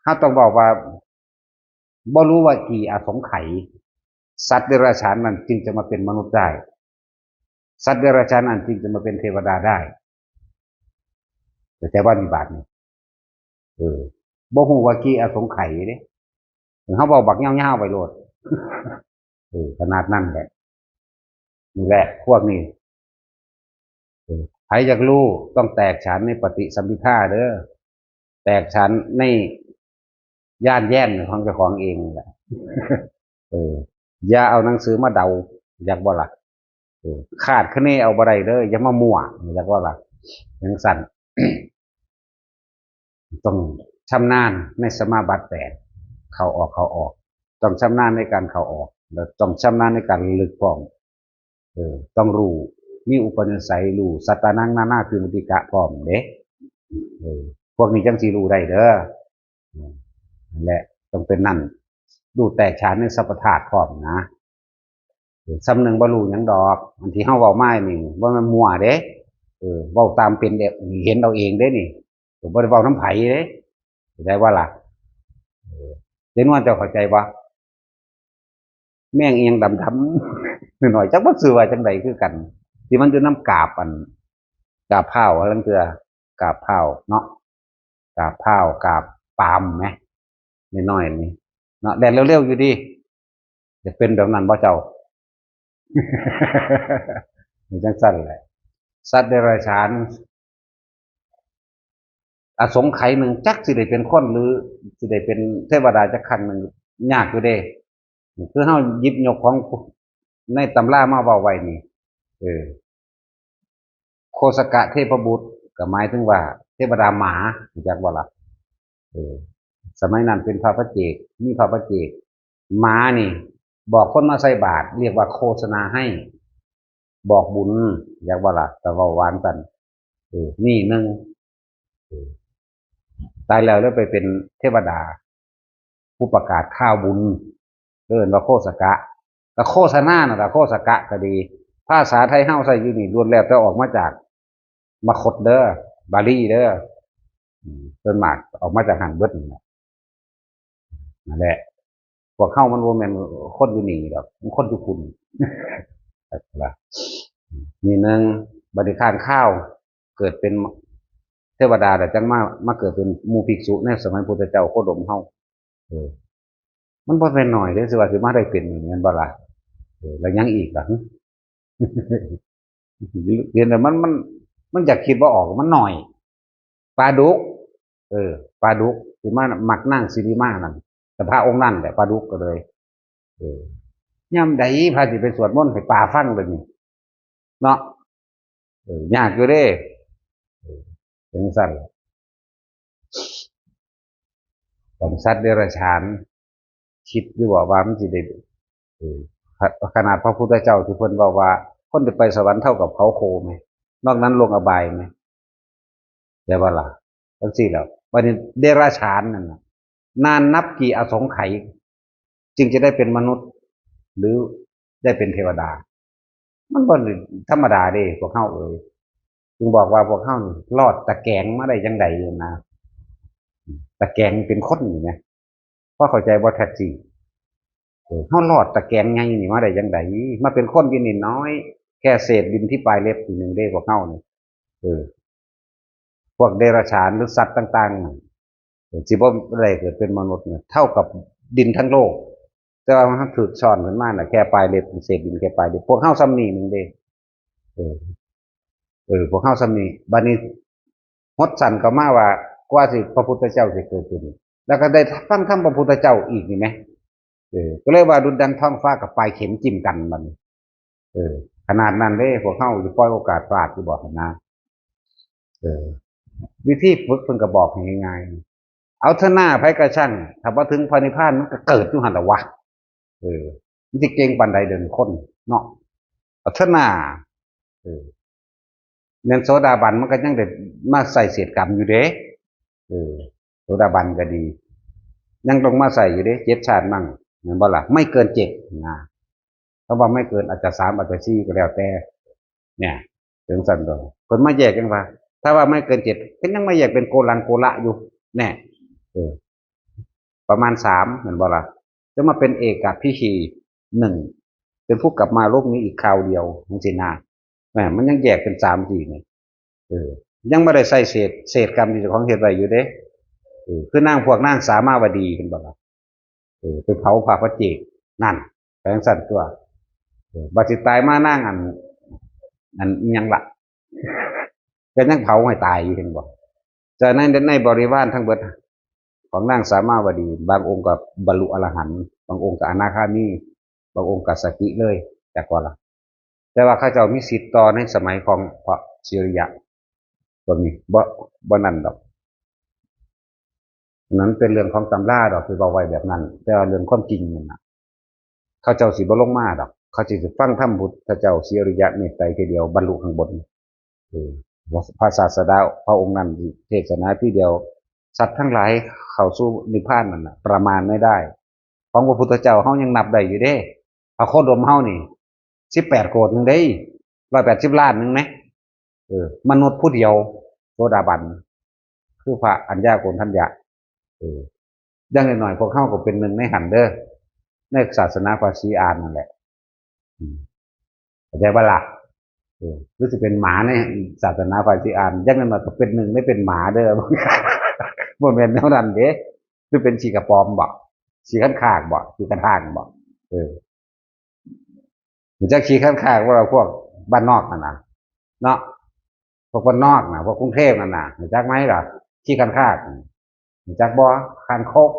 เฮาต้องบอกว่า บ่รู้ว่ากี่อสงไขย สัตว์เดรัจฉานนั้นจึงจะมาเป็นมนุษย์ได้ สัตว์เดรัจฉานนั้นจึงจะมาเป็นเทวดาได้ แต่แต่ว่ามีบาดนี้ เออ บ่ฮู้ว่ากี่อสงไขยเด้ เฮาเว้าบักยาวๆไปโลด เออ ขนาดนั้นแหละ นี่แหละ พวกนี้ เออ ใครอยากรู้ ต้องแตกฉานในปฏิสัมภิทาเด้อ แตกฉานในญาณแย้มของเจ้าของเองนั่นแหละ เออ อย่าเอาหนังสือมาเดา อยากบ่ล่ะ เออ คาดคะเนเอาบ่ได้เด้อ อย่ามามั่ว อยากบ่ล่ะ จั่งซั่น ต้องชำนาญในสมาบัติแปด เข้าออก เข้าออก ต้องชำนาญในการเข้าออก แล้วต้องชำนาญในการระลึกพร้อม เออ ต้องรู้ มีอุปนิสัย รู้สัตตานัง นานาพิมุติกะพร้อมเด้ เออ พวกนี้จั่งสิรู้ได้เด้อ อืม นั่นแหละ ต้องเป็นนั่น รู้แตกฉานในสัพพธาตุพร้อมนะ เออ ส่ำหนึ่งบ่รู้หยังดอก อันที่เฮาเว้ามานี่ บ่แม่นมั่วเด้ เออ เว้าตามเป็นแบบเห็นเอาเองเด้นี่ เออ บ่ได้เว้านำไผเด้ เข้าใจบ่ล่ะ เออ เจ๊นวลเจ้าเข้าใจบ่ แมงอีหยังดำๆ น้อยๆ จักมันชื่อว่าจั่งใดคือกัน ที่มันอยู่นำกาบอัน กาบพร้าว ลางเทื่อ กาบพร้าวเนาะ กาบพร้าว กาบปาล์มแหม น้อยๆ นี่ เนาะ แล่นเร็วๆ อยู่ดี อยากเป็นแบบนั้นบ่เจ้า นี่จั่งซั่นแหละ สัตว์เดรัจฉาน อสงไขยหนึ่ง จักสิได้เป็นคนหรือสิได้เป็นเทวดาจักครั้งหนึ่ง ยากอยู่เด้ คือเฮาหยิบยกของในตำรามาเว้าไว้นี่ เออ โคสกะเทพบุตร ก็หมายถึงว่าเทวดาหมา รู้จักบ่ล่ะ เออ สมัยนั้นเป็นพระปัจเจก มีพระปัจเจก หมานี่ บอกคนมาใส่บาตร เรียกว่าโฆษณาให้ บอกบุญ อยากว่าล่ะ แต่เว้าหวานกัน เออ นี่หนึ่ง เออ ตายแล้วแล้วไปเป็นเทวดา ผู้ประกาศข่าวบุญ เอิ้นว่าโฆษกะ ก็โฆษณานั่นล่ะ โฆษกะก็ดี ภาษาไทยเฮาใช้อยู่นี่ล้วนแล้วแต่ออกมาจากมคธเด้อ บาลีเด้อ อืม ส่วนมากออกมาจากหั้นเบิดนั่นแหละ นั่นแหละ พวกเฮามันบ่แม่นคนอยู่นี่ดอก มันคนอยู่พุ้น ล่ะ นี่หนึ่ง บัดนี้ค้างคาว เกิดเป็น ทวดาแต่จังมามาเกิดเป็นหมู่ภิกษุในสมัยพุทธเจ้าโคดมเฮา เออ มันบ่แม่นน้อยเด้สิว่าสิมาได้เป็นนี่แม่นบ่ล่ะ เออ แล้วยังอีกล่ะ เห็นแต่มันมัน มันอยากคิดว่าออกมันหน่อย ปลาดุก เออ ปลาดุกที่มามักนางสิริมานั่น แต่พระองค์นั่นแหละปลาดุกก็เลย เออย่ำใดพระสิไปสวดมนต์ให้ปลาฟังเลยนี่ เนาะ เออยากอยู่เด้ เออเป็นสั่น ของสัตว์เดรัจฉาน คิดอยู่ว่าว่ามันสิได้ เออ ข- ขนาดพระพุทธเจ้าที่เพิ่นบอกว่า คนที่ไปสวรรค์เท่ากับเขาโคไหม นอกนั้นลงอบายไหม ได้บ่ล่ะ จังซี่แล้ว บัดนี้เดรัจฉานนั่นน่ะ นานนับกี่อสงไขย จึงจะได้เป็นมนุษย์ หรือได้เป็นเทวดา มันบ่ธรรมดาเด้ พวกเฮาเอ๋ย จึงบอกว่าพวกเฮานี่ลอดตะแกรงมาได้จังใดอยู่นะ ตะแกรงเป็นคนนี่นะ พอเข้าใจบ่ แท็กซี่ เออ เฮาลอดตะแกรงใหญ่นี่มาได้จังใด มาเป็นคนอยู่นิดน้อย แค่เศษดินที่ปลายเล็บทีหนึ่งเด้ พวกเฮานี่ เออ พวกเดรัจฉานหรือสัตว์ต่างๆน่ะ เออ สิบ่ได้เกิดเป็นมนุษย์เนี่ย เท่ากับดินทั้งโลก แต่ว่ามันถูกซ่อนขึ้นมาน่ะ แค่ปลายเล็บ เศษดินแค่ปลายเล็บ พวกเฮาส่ำนี้หนึ่งเด้ เออ เออ พวกเฮาส่ำนี้ บัดนี้ ฮอดสั่นก็มาว่า กว่าสิพระพุทธเจ้าสิเกิดขึ้น แล้วก็ได้ฟังธรรมพระพุทธเจ้าอีกนี่แหม เออ ก็เลยว่าดุจดังท้องฟ้ากับปลายเข็มจิ้มกันบัดนี้ เออ ขนาดนั้นเด้ พวกเฮาสิปล่อยโอกาสพลาดอยู่บ่หั่นนะ เออ วิธีฝึกเพิ่นก็บอกให้ง่ายๆ เอาเถอะหน้า ไผกะช่าง ถ้าบ่ถึงพระนิพพานมันก็เกิดอยู่หั่นล่ะวะ เออ มันสิเก่งปานใดเดี๋ยวนี้คนเนาะ เอาเถอะหน้า เออ แม่นโสดาบันมันก็ยังได้มาใส่เศษกรรมอยู่เด้ เออ โสดาบันก็ดี ยังต้องมาใส่อยู่เด้ เจ็ดชาติมั่ง แม่นบ่ล่ะ ไม่เกินเจ็ดนะ ถ้าว่าไม่เกินอาจจะสาม อาจจะสี่ก็แล้วแต่ เนี่ย ถึงสั่นตัว เพิ่นมาแยกกันว่า ถ้าว่าไม่เกินเจ็ด เพิ่นยังมาแยกเป็นโกลังโกละอยู่ แน่ เออ ประมาณสาม แม่นบ่ล่ะ จะมาเป็นเอกพีคีหนึ่ง เป็นผู้กลับมาโลกนี้อีกคราวเดียวจังซี่นะ แหม มันยังแยกเป็นสามทีนี่ เออ ยังบ่ได้ใส่เศษ เศษกรรมที่เจ้าของเฮ็ดไว้อยู่เด้ เออ คือนางพวกนางสามาวดี เห็นบ่ล่ะ เออ ไปเผาพระพระเจก นั่น ไปจังซั่นตัว เออ บัดสิตายมานางอัน อันอิหยังล่ะ ก็ยังเผาให้ตายอยู่ เห็นบ่ แต่ใน ในบริวารทั้งเบิด ของนางสามาวดี บางองค์ก็บรรลุอรหันต์ บางองค์ก็อนาคามี บางองค์ก็สกิเลย จักว่าล่ะ แต่ว่าเขาเจ้ามีสิทธิ์ต่อในสมัยของพระศิริยะ ตัวนี้ บ่ บ่นั่นดอก นั้นเป็นเรื่องของตำราดอกที่เว้าไว้แบบนั้น แต่ว่าเรื่องความจริงนั่นน่ะ เขาเจ้าสิบ่ลงมาดอก เขาสิฟังธรรมพุทธเจ้าศิริยะเมตไตรทีเดียวบรรลุข้างบน เออ พระศาสดาพระองค์นั้นเทศนาทีเดียว สัตว์ทั้งหลายเข้าสู่นิพพานนั่นน่ะ ประมาณไม่ได้ ของพระพุทธเจ้าเฮายังนับได้อยู่เด้ พระโคดมเฮานี่ สิบแปดโกฏหนึ่งเด้ ร้อยแปดสิบล้านหนึ่งนะ เออ มนุษย์ผู้เดียว โสดาบัน คือพระอัญญาโกณฑัญญะ เออ อย่างน้อยๆ พวกเฮาก็เป็นหนึ่งในหั้นเด้อ ในศาสนาพระศรีอานนั่นแหละ อืม เข้าใจบ่ล่ะ เออ หรือสิเป็นหมาในศาสนาพระศรีอาน อย่างน้อยๆ ก็เป็นหนึ่งได้เป็นหมาเด้อ บ่แม่นแนวนั้นเด้ หรือเป็นขี้กระป๋อมบ่ ขี้ขันคากบ่ ขี้ขันทางบ่ เออ รู้จักขี้ขันคากบ่ล่ะ พวกบ้านนอกนั่นน่ะ เนาะ พวกบ้านนอกน่ะ พวกกรุงเทพฯนั่นน่ะ รู้จักไหมล่ะ ขี้ขันคาก รู้จักบ่ คางคก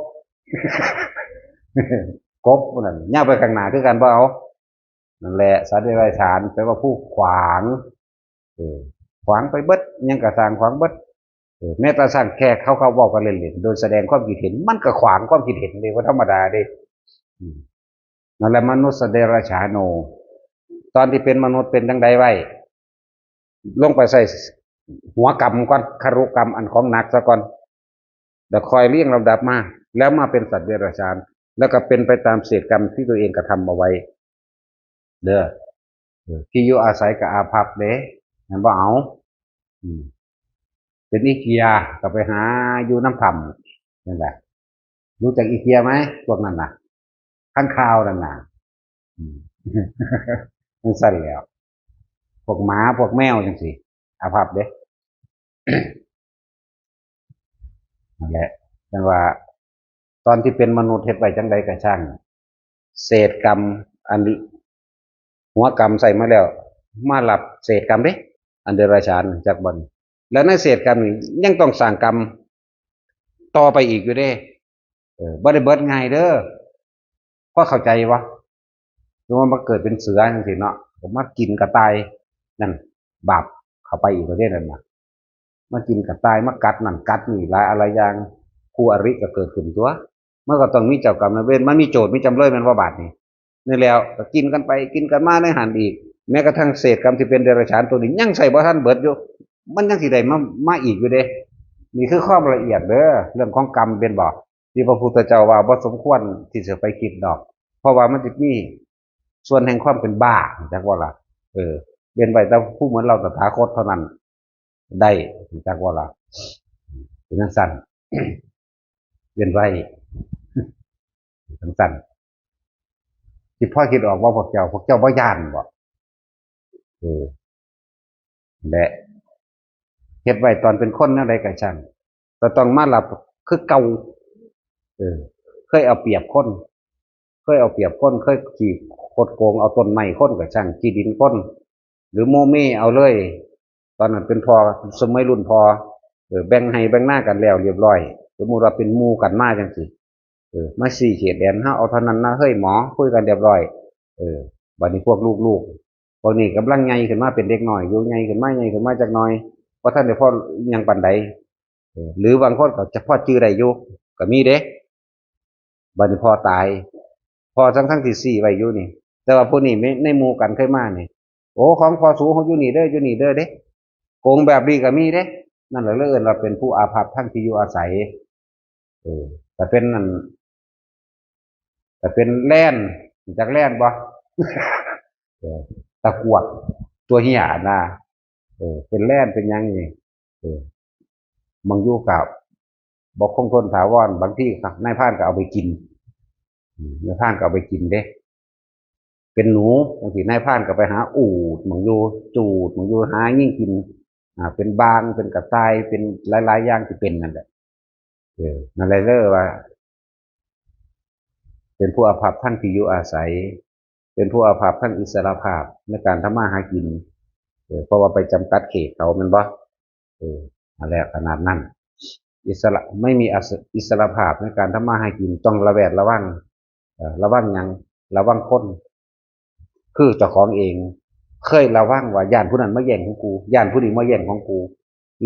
กบพวกนั้น ย่างไปข้างหน้าคือกันบ่เอา นั่นแหละ สัตว์เดรัจฉานแปลว่าผู้ขวาง เออ ขวางไปเบิด หยังกะซ่างขวางเบิด เออ แม้แต่ซ่างแขกเขาก็เว้ากันเล่นๆ โดยแสดงความคิดเห็น มันก็ขวางความคิดเห็นเด้ บ่ธรรมดาเด้ อืม นั่นแหละ มนุสสะเดรัจฉาโน ตอนที่เป็นมนุษย์เป็นจั่งใดไว้ ลงไปใส่หัวกรรมก่อน คารุกรรมอันของหนักซะก่อน แล้วค่อยเรียงลำดับมา แล้วมาเป็นสัตว์เดรัจฉาน แล้วก็เป็นไปตามเศษกรรมที่ตัวเองกระทำเอาไว้ เด้อ เออ ที่อยู่อาศัยก็อาภัพเด้ แม่นบ่เอา อืม เป็นอีเกียก็ไปหาอยู่น้ำถ้ำนั่นแหละ รู้จักอีเกียไหม พวกนั้นน่ะ ค้างคาวนั่นน่ะ อืม จั่งซั่นแหล้ว พวกหมา พวกแมวจั่งซี้ อาภัพเด้ นั่นแหละจั่งว่า ตอนที่เป็นมนุษย์เฮ็ดไว้จั่งใดก็ช่าง เศษกรรม อันหัวกรรมใส่มาแล้ว มารับเศษกรรมเด้ อันเดรัจฉานจักบ่อน แล้วในเศษกรรมนี่ยังต้องสร้างกรรมต่อไปอีกอยู่เด้ เออ บ่ได้เบิดง่ายเด้อ พอเข้าใจวะ คือว่ามาเกิดเป็นเสือจังซี่เนาะ ก็มากินกระต่าย นั่น บาปเข้าไปอีกประเภทนั้นน่ะ มากินกระต่าย มากัดนั่นกัดนี่ หลายอะไรอย่าง คู่อริก็เกิดขึ้นตัว มันก็ต้องมีเจ้ากรรมนายเวร มันมีโจทก์มีจำเลยแม่นบ่บาดนี้ นี่แล้วก็กินกันไปกินกันมาในหั้นอีก แม้กระทั่งเศษกรรมที่เป็นเดรัจฉานตัวนี้ยังใช้บ่ทันเบิดอยู่ มันยังสิได้มา มาอีกอยู่เด้ นี่คือความละเอียดเด้อ เรื่องของกรรมเป็นบ่ ที่พระพุทธเจ้าว่าบ่สมควรที่จะไปคิดดอก เพราะว่ามันจะมีส่วนแห่งความเป็นบ้า จักว่าล่ะ เออ เว้นไว้แต่ผู้เหมือนเราตถาคตเท่านั้น ได้ จักว่าล่ะ เป็นจังซั่น เว้นไว้ จังซั่น ที่พ่อคิดออกว่าพวกเจ้า พวกเจ้าบ่ย้านบ่ เออ และเฮ็ดไว้ตอนเป็นคนแนวใดก็ช่าง ก็ต้องมารับคือเก่า เออ เคยเอาเปรียบคน เคยเอาเปรียบคน เคยขี้คดโกงเอาต้นไม้คนก็ช่าง ขี้ดินคน หรือโมเมเอาเลย ตอนนั้นเป็นพ่อ สมัยรุ่นพ่อ เออ แบ่งไร่แบ่งนากันแล้วเรียบร้อย สมมุติว่าเป็นหมู่กันมาจังซี่ เออ มาซี้เขตแดน เฮาเอาเท่านั้นนะเฮ้ยหมอ คุยกันเรียบร้อย เออ บัดนี้พวกลูกๆ พวกนี้กำลังใหญ่ขึ้นมาเป็นเด็กน้อยอยู่ ใหญ่ขึ้นมา ใหญ่ขึ้นมาจักหน่อย บ่ทันได้พออิหยังปานใด เออ หรือบางคนก็จะพอจื่อได้อยู่ ก็มีเด้ บัดนี้พ่อตาย พ่อทั้งๆ ที่ซี้ไว้อยู่นี่ แต่ว่าผู้นี้ใน ในหมู่กันเคยมานี่ โอ้ ของพ่อสูงอยู่นี่เด้อ อยู่นี่เด้อเด้ โกงแบบนี้ก็มีเด้ นั่นแหละเลยเอิ้นว่าเป็นผู้อาภัพทั้งที่อยู่อาศัย เออ แต่เป็นนั่น แต่เป็นแล่น รู้จักแล่นบ่ เออ ตะกรวด ตัวเหี้ยนะ เออ เป็นแล่นเป็นหยังนี่ เออ บางอยู่ก็บ่คงทนถาวร บางทีนายพรานก็เอาไปกิน อืม นายพรานก็เอาไปกินเด้ เป็นหนูจังซี่ นายพรานก็ไปหาอูฐหม่องอยู่ จูดหม่องอยู่ หายิงกิน อ่า เป็นบาง เป็นกระต่าย เป็นหลายๆ อย่างที่เป็นนั่นแหละ เออ นั่นแหละเด้อว่า เป็นผู้อาภัพทั้งที่อยู่อาศัย เป็นผู้อาภัพทั้งอิสรภาพในการทำมาหากิน เออ เพราะว่าไปจำกัดเขตเขาแม่นบ่ เออ นั่นแหละขนาดนั้น อิสระ ไม่มีอิสระภาพในการทำมาหากิน ต้องระแวดระวัง เอ่อ ระวังหยัง ระวังคน คือเจ้าของเอง เคยระวังว่าย้านผู้นั้นมาแย่งของกู ย้านผู้นี้มาแย่งของกู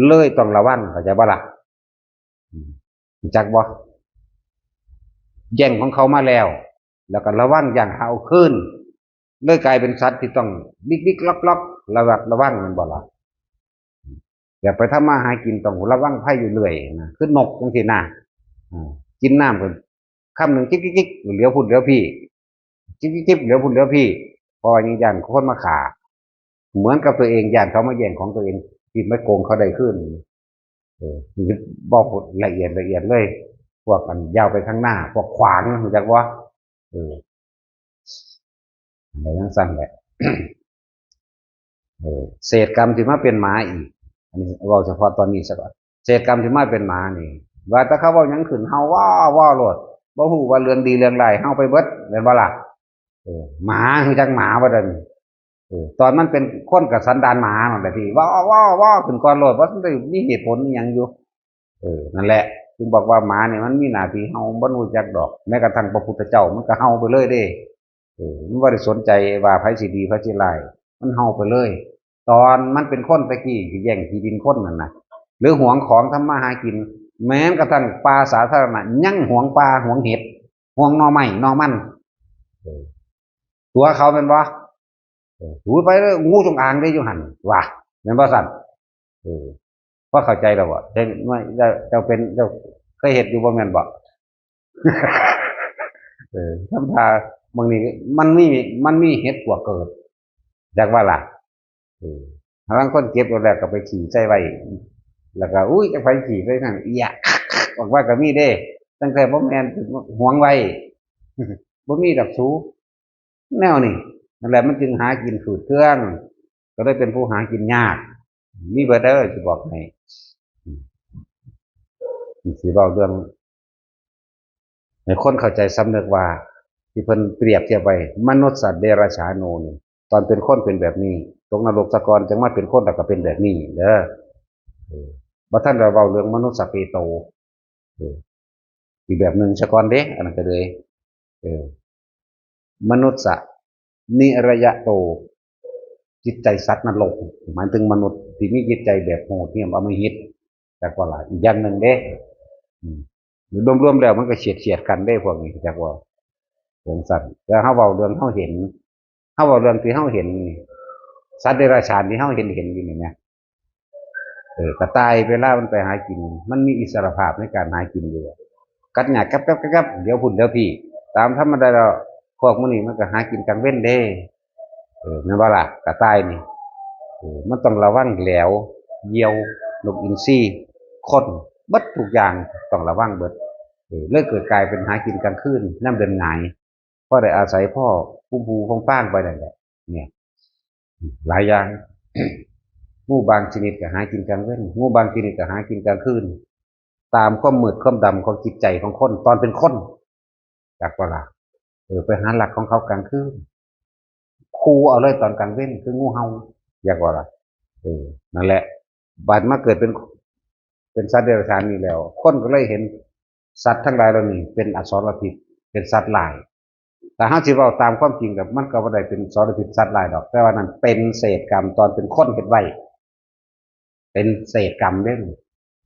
เลยต้องระวัง เข้าใจบ่ล่ะ อืม รู้จักบ่ แย่งของเขามาแล้ว แล้วก็ระวังย้านหาเอาคืน เลยกลายเป็นสัตว์ที่ต้องลิกๆ ล็อกๆ ระวัดระวัง แม่นบ่ล่ะ อย่าไปทำมาหากินต้องระวังภัยอยู่เรื่อยนะ คือนกจังซี่นะ อ่า กินน้ำก็คำหนึ่งจิกจิกจิก เหลียวพุ้นเหลียวพี้ จิกจิกจิก เหลียวพุ้นเหลียวพี้ เพราะว่ายังย้านคนมาฆ่า เหมือนกับตัวเองย้านเขามาแย่งของตัวเอง ที่ไม่โกงเขาได้คืน เออ นี่เว้าละเอียดละเอียดเลย พวกอันยาวไปข้างหน้า พวกขวาง รู้จักบ่ เออ อะไรจังซั่นแหละ เออ เศษกรรมที่มาเป็นหมาอีก อันนี้เว้าเฉพาะตอนนี้ซะก่อน เศษกรรมที่มาเป็นหมานี่ ว่าแต่เขาเว้าหยังขึ้น เฮาว้าวว้าวโลด บ่ฮู้ว่าเรื่องดีเรื่องร้าย เฮาไปเบิด แม่นบ่ล่ะ เออ หมา รู้จักหมาบ่เดี๋ยวนี้ เออ ตอนมันเป็นคนก็สันดานหมานั่นแหละพี่ ว้าวว้าวว้าวขึ้นก่อนโลด บ่ทันได้มีเหตุผลอิหยังอยู่ เออ นั่นแหละ จึงบอกว่าหมาเนี่ยมันมีหน้าที่เห่า บ่รู้จักดอก แม้กระทั่งพระพุทธเจ้ามันก็เห่าไปเลยเด้ เออ มันบ่ได้สนใจว่าไผสิดีไผสิร้าย มันเห่าไปเลย ตอนมันเป็นคนตะกี้ที่แย่งที่ดินคนนั่นน่ะ หรือหวงของทำมาหากิน แม้กระทั่งป่าสาธารณะ ยังหวงป่าหวงเห็ด หวงหน่อไม้หน่อมัน เออ ตัวเขาแม่นบ่ เออ หูไปเลย งูจงอางได้อยู่หั่น ว่า แม่นบ่ซั่น เออ พอเข้าใจแล้วบ่ เจ้า เจ้าเป็น เจ้าเคยเฮ็ดอยู่บ่แม่นบ่ เออ ทำท่า บางนี้มันมี มันมีเห็ดปวกเกิด จักว่าล่ะ เออ บางคนเก็บเอาแล้วก็ไปขี้ใส่ไว้ แล้วก็ อุ้ย จักไผขี้ใส่นั่น เอียะ ออกมาก็มีเด้ ตั้งแต่บ่แม่น หวงไว้ บ่มีดอกสู แนวนี้ นั่นแหละมันจึงหากินฝืดเคือง ก็เลยเป็นผู้หากินยาก มีเบิดเด้อ สิบอกให้ สิเว้าเรื่อง ให้คนเข้าใจสำนึกว่า ที่เพิ่นเปรียบเทียบไว้ มนุษย์สัตว์เดรัจฉาโนนี่ ตอนเป็นคนเป็นแบบนี้ ตกนรกซะก่อน จังมาเป็นคนแล้วก็เป็นแบบนี้เด้อ เออ บ่ทันได้เว้าเรื่องมนุษย์สัตว์เปโต เออ อีกแบบหนึ่งซะก่อนเด้ อันนั้นก็เลย เออ มนุษย์สะนิรยะโต จิตใจสัตว์นรก หมายถึงมนุษย์ที่มีจิตใจแบบโหดเหี้ยมอำมหิต จักว่าล่ะ อีกอย่างหนึ่งเด้ อืม รวมๆแล้วมันก็เฉียดๆกันเด้ พวกนี้ จักว่า เรื่องสั้น แล้วเฮาเว้าเรื่องเฮาเห็น เฮาเว้าเรื่องที่เฮาเห็นนี่ สัตว์เดรัจฉานที่เฮาเห็นเห็นอยู่นี่นะ เออ กระต่ายเวลามันไปหากิน มันมีอิสรภาพในการหากินอยู่ กัดหญ้าแก๊บๆๆๆ เดี๋ยวพุ้นเดี๋ยวพี้ ตามธรรมดาแล้ว พวกมื้อนี้มันก็หากินกลางเว็นเด้ เออ แม่นบ่ล่ะ กระต่ายนี่ เออ มันต้องระวังแหลว เหยี่ยว นกอินทรี คน เบิดทุกอย่างต้องระวังเบิด เออ เลยเกิดกลายเป็นหากินกลางคืน นำเดินหงาย พอได้อาศัยพ่อผู้ผู้ฟางๆไปนั่นแหละ เนี่ย หลายอย่าง งูบางชนิดก็หากินกลางเว็น งูบางชนิดก็หากินกลางคืน ตามความมืดความดำของจิตใจของคน ตอนเป็นคน จักว่าล่ะ เออ ไปหาลักของเขากลางคืน คู่เอาเลยตอนกลางเว็น คืองูเห่า จักว่าล่ะ เออ นั่นแหละ บัดมาเกิดเป็น เป็นสัตว์เดรัจฉานนี่แล้ว คนก็เลยเห็นสัตว์ทั้งหลายเหล่านี้เป็นอสรพิษ เป็นสัตว์ร้าย แต่เฮาสิเว้าตามความจริง แต่มันก็บ่ได้เป็นอสรพิษสัตว์ร้ายดอก แต่ว่านั่นเป็นเศษกรรมตอนเป็นคนเฮ็ดไว้ เป็นเศษกรรมเด้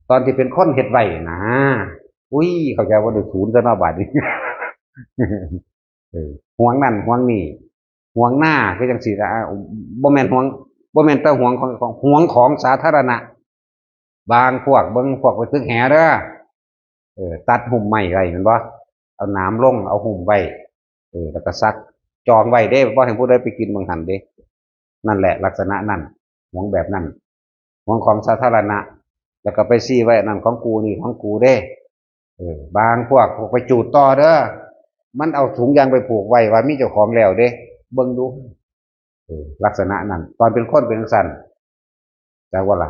ตอนที่เป็นคนเฮ็ดไว้นะ อุ้ย เข้าใจว่าได้ศูนย์ซะเนาะบาดนี้ เออ ห่วงนั่นห่วงนี่ ห่วงหน้า คือจังซี่นะ อ่า บ่แม่นห่วง บ่แม่นแต่ห่วงของ ของ ห่วงของสาธารณะ บางพวก เบิ่งพวกไปตึกแหเด้อ เออ ตัดหุ้มไม้ไว้แม่นบ่ เอาหนามลง เอาหุ้มไว้ เออ แล้วก็สักจองไว้เด้ บ่ให้ผู้ใดไปกินหม่องหั่นเด้ นั่นแหละ ลักษณะนั้น ห่วงแบบนั้น ห่วงของสาธารณะ แล้วก็ไปซี้ไว้ นั่นของกู นี่ของกูเด้ เออ บางพวก พวกไปจูดต่อเด้อ มันเอาถุงยางไปผูกไว้ว่ามีเจ้าของแล้วเด้ เบิ่งดู เออ ลักษณะนั้น ตอนเป็นคนเป็นจังซั่น จักว่าล่ะ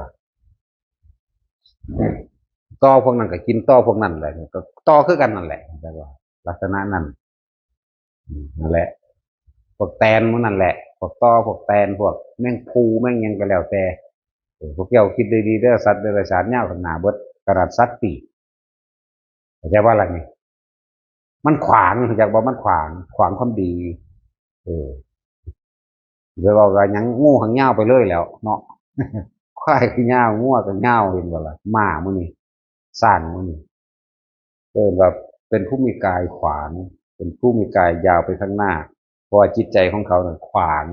ต่อพวกนั้นก็กินต่อพวกนั้นแหละ ก็ต่อคือกันนั่นแหละ จักว่า ลักษณะนั้น อืม นั่นแหละ พวกแตนหมู่นั่นแหละ พวกต่อ พวกแตน พวกแมงภู่ แมงหยังก็แล้วแต่ เออ พวกเจ้าคิดดีๆเด้อ สัตว์เดรัจฉานยาวข้างหน้าเบิด ขนาดสัตว์ปีก เข้าใจว่าล่ะนี่ มันขวาง จักว่ามันขวาง ขวางความดี เออ เดี๋ยวเว้าว่าหยัง งูหางยาวไปเลยแหล้วเนาะ ควายก็ยาว งัวก็ยาว เห็นบ่ล่ะ ม้ามื้อนี้ ช้างมื้อนี้ เอิ้นว่าเป็นผู้มีกายขวาง เป็นผู้มีกายยาวไปข้างหน้า เพราะว่าจิตใจของเขานั้นขวาง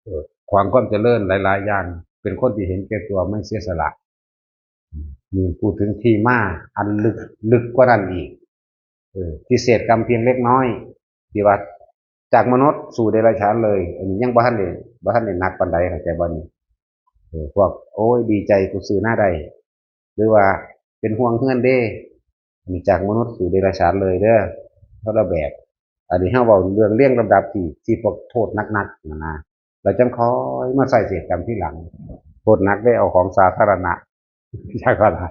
เอ่อ ขวางความเจริญหลายๆอย่าง เป็นคนที่เห็นแก่ตัว ไม่เสียสละ นี่พูดถึงที่มาอันลึก ลึกกว่านั้นอีก เออ ที่เศษกรรมเพียงเล็กน้อย ที่ว่าจากมนุษย์สู่เดรัจฉานเลย อันนี้ยังบ่ทันได้ บ่ทันได้หนักปานใด เข้าใจบ่นี่ เออ พวก โอ้ย ดีใจกูซื้อนาได้ หรือว่าเป็นห่วงเฮือนเด้ อันนี้จากมนุษย์สู่เดรัจฉานเลยเด้อ คนละแบบ อันนี้เฮาเว้าเรื่องเรียงลำดับที่ ที่พวกโทษหนักๆ นั่นนะ แล้วจั่งค่อยมาใส่เศษกรรมทีหลัง โทษหนักได้เอาของสาธารณะ ใช่ก็ล่ะ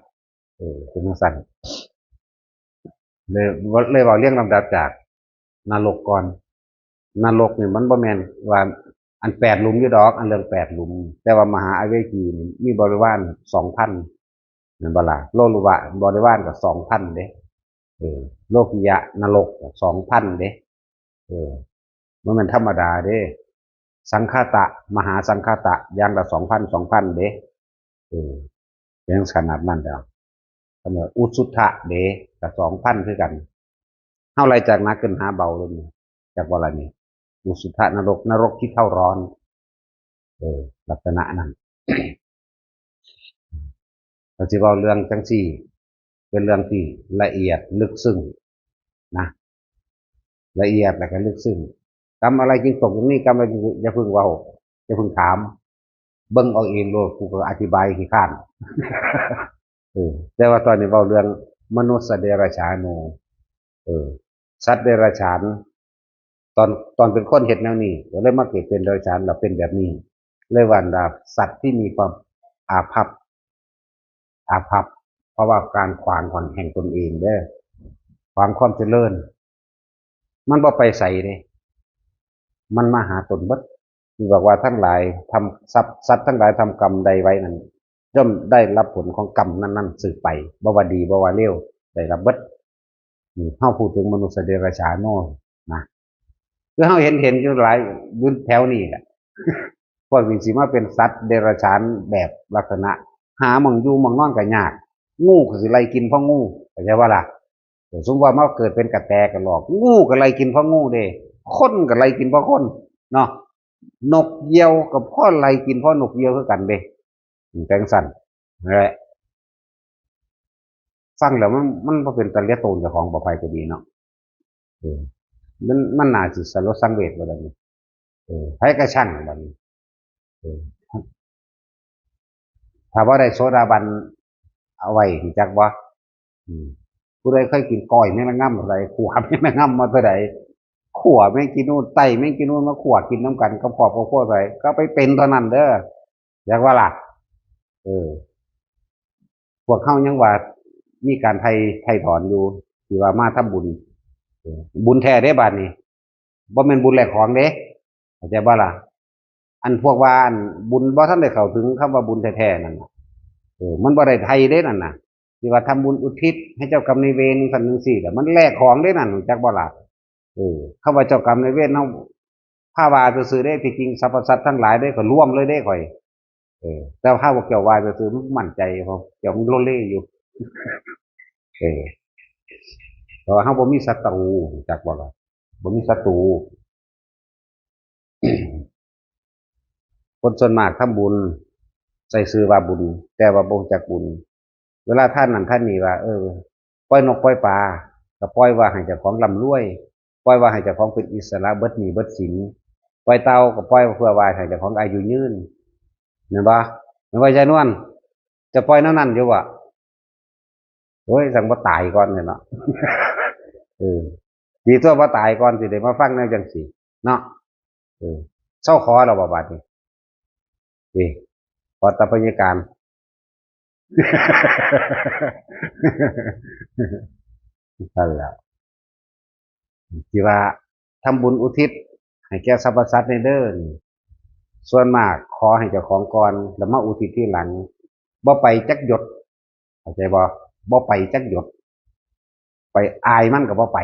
เออ เป็นจั่งซั่น เลย เลยเว้าเรียงลำดับจากนรกก่อน นรกนี่มันบ่แม่นว่าอันแปดหลุมอยู่ดอก อันเรื่องแปดหลุม แต่ว่ามหาอเวจีนี่มีบริวารสองพัน แม่นบ่ล่ะ โลลุวะบริวารก็สองพันเด้ เออ โลกิยะนรกก็สองพันเด้ เออ บ่แม่นธรรมดาเด้ สังคตะ มหาสังคตะ อย่างละสองพัน สองพันเด้ เออ เป็นขนาดนั้นแล้ว ก็เหมือนอุสสุทะเด้ ก็สองพันคือกัน เฮาไล่จากหนักขึ้นหาเบาเลยนี่ จักว่าล่ะนี่ อุสสุทะนรก นรกขี้เถ้าร้อน เออ ลักษณะนั้น ก็สิเว้าเรื่องจั่งซี้ เป็นเรื่องที่ละเอียดลึกซึ้งนะ ละเอียดแล้วก็ลึกซึ้ง กรรมอะไรจึงตกอย่างนี้ กรรมอะไรจึง อย่าเพิ่งเว้า อย่าเพิ่งถาม เบิ่งเอาเองโลด กูก็อธิบายขี้คร้าน เออ แต่ว่าตอนนี้เว้าเรื่องมนุษย์เดรัจฉาโน เออ สัตว์เดรัจฉาน ตอน ตอนเป็นคนเฮ็ดแนวนี้ ก็เลยมาเกิดเป็นเดรัจฉาน แล้วเป็นแบบนี้ เลยว่าสัตว์ที่มีความอาภัพ อาภัพ ค ราะว่าการขวางของแห่งตนเองเด้อ ขวางความเจริญ มันบ่ไปไสเด้ มันมาหาตนเบิด ที่บอกว่าทั้งหลายทำ สัตว์ สัตว์ทั้งหลายทำกรรมใดไว้นั้น ย่อมได้รับผลของกรรมนั้นๆสืบไป บ่ว่าดีบ่ว่าเลว ได้รับเบิด นี่เฮาพูดถึงมนุษย์เดรัจฉานเนาะนะ คือเฮาเห็น เห็นอยู่หลาย อยู่แถวนี้แหละ พวกนี้สิมาเป็นสัตว์เดรัจฉานแบบลักษณะ หาหม่องอยู่หม่องนอนก็ยาก งูก็สิไล่กินเพราะงู เข้าใจบ่ล่ะ? เออ สมมุติว่ามาเกิดเป็นกระแตกระรอก งูก็ไล่กินเพราะงูเด้ คนก็ไล่กินเพราะคน เนาะ นกเหยี่ยวก็พอไล่กินเพราะนกเหยี่ยวคือกันเด้ อืม จั่งซั้น นั่นแหละ ฟังแล้วมัน มันบ่เป็นตาเหลียวโตนเจ้าของบ่ ไผก็ดีเนาะ เออ มัน มันน่าสิสลดสังเวชบ่ล่ะนี่ เออ ไผก็ช่างบัดนี้ เออ ถ้าบ่ได้โสดาบันเอาไว้ รู้จักบ่? อืม ผู้ใดเคยกินก้อยแมงละง่ำเท่าใด ขั่วแมงละง่ำมาเท่าใด ขั่วแมงจีนูน ไต่แมงจีนูนมาขั่วกินนำกันกับครอบครัวเท่าใด ก็ไปเป็นเท่านั้นเด้อ อยากว่าล่ะ เออ พวกเฮายังว่ามีการไถ่ ไถ่ถอนอยู่ ที่ว่ามาทำบุญ เออ บุญแท้เด้บาดนี้ บ่แม่นบุญแลกของเด้ เข้าใจบ่ล่ะ? อันพวกว่าอันบุญบ่ทันได้เข้าถึงคำว่าบุญแท้ๆนั่นน่ะ เออ มันบ่ได้ไถ่เด้นั่นน่ะ ที่ว่าทำบุญอุทิศให้เจ้ากรรมนายเวรจั่งซั้นจั่งซี้ แต่มันแลกของเด้นั่น รู้จักบ่ล่ะ? เออ คำว่าเจ้ากรรมนายเวรเฮาพาว่าซื่อๆเด้ ที่จริงสรรพสัตว์ทั้งหลายเด้ ก็รวมเลยเด้ข้อย เออ แต่ถ้าพวกเจ้าว่าซื่อๆ มันมั่นใจ เพราะเจ้ามันโลเลอยู่ เออ เพราะว่าเฮาบ่มีศัตรู รู้จักบ่ล่ะ? บ่มีศัตรู คนส่วนมากทำบุญ ใส่ชื่อว่าบุญ แต่ว่าบ่รู้จักบุญ เวลาทานนั่นทานนี่ว่า เออ ปล่อยนกปล่อยปลา ก็ปล่อยว่าให้เจ้าของร่ำรวย ปล่อยว่าให้เจ้าของเป็นอิสระ เบิดหนี้เบิดสิน ปล่อยเต่าก็ปล่อยเพื่อว่าให้เจ้าของอายุยืน แม่นบ่? แม่นบ่ยายนวล? จะปล่อยแนวนั้นอยู่บ่? โอ้ย จั่งบ่ตายก่อนเนี่ยเนาะ เออ ดีตัวบ่ตายก่อนสิได้มาฟังแนวจั่งซี้เนาะ เออ เซาขอแล้วบ่บาดนี้ นี่ ขอแต่พยาการ นั่นแหละ ที่ว่าทำบุญอุทิศให้แก่สรรพสัตว์ในเด้อนี่ ส่วนมากขอให้เจ้าของก่อน แล้วมาอุทิศทีหลัง บ่ไปจักหยด เข้าใจบ่? บ่ไปจักหยด ไปอายมันก็บ่ไป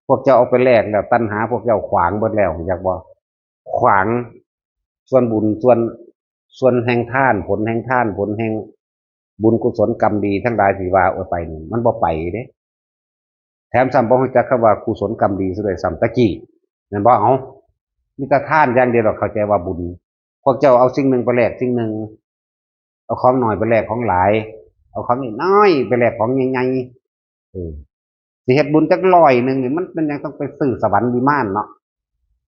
พวกเจ้าเอาไปแลกแล้ว ตัณหาพวกเจ้าขวางเบิดแล้ว รู้จักบ่? ขวางส่วนบุญ ส่วน ส่วนแห่งทาน ผลแห่งทาน ผลแห่งบุญกุศลกรรมดีทั้งหลายที่ว่าออกไปนี่ มันบ่ไปเด้ แถมซ้ำบ่รู้จักคำว่ากุศลกรรมดีซะด้วยซ้ำ ตะกี้ แม่นบ่? เอ้า มีแต่ทานอย่างเดียวดอก เข้าใจว่าบุญ พวกเจ้าเอาสิ่งหนึ่งไปแลกสิ่งหนึ่ง เอาของน้อยไปแลกของหลาย เอาของน้อยๆไปแลกของใหญ่ๆ เออ สิเฮ็ดบุญจักร้อยหนึ่งนี่ มัน มันยังต้องไปซื้อสวรรค์วิมานเนาะ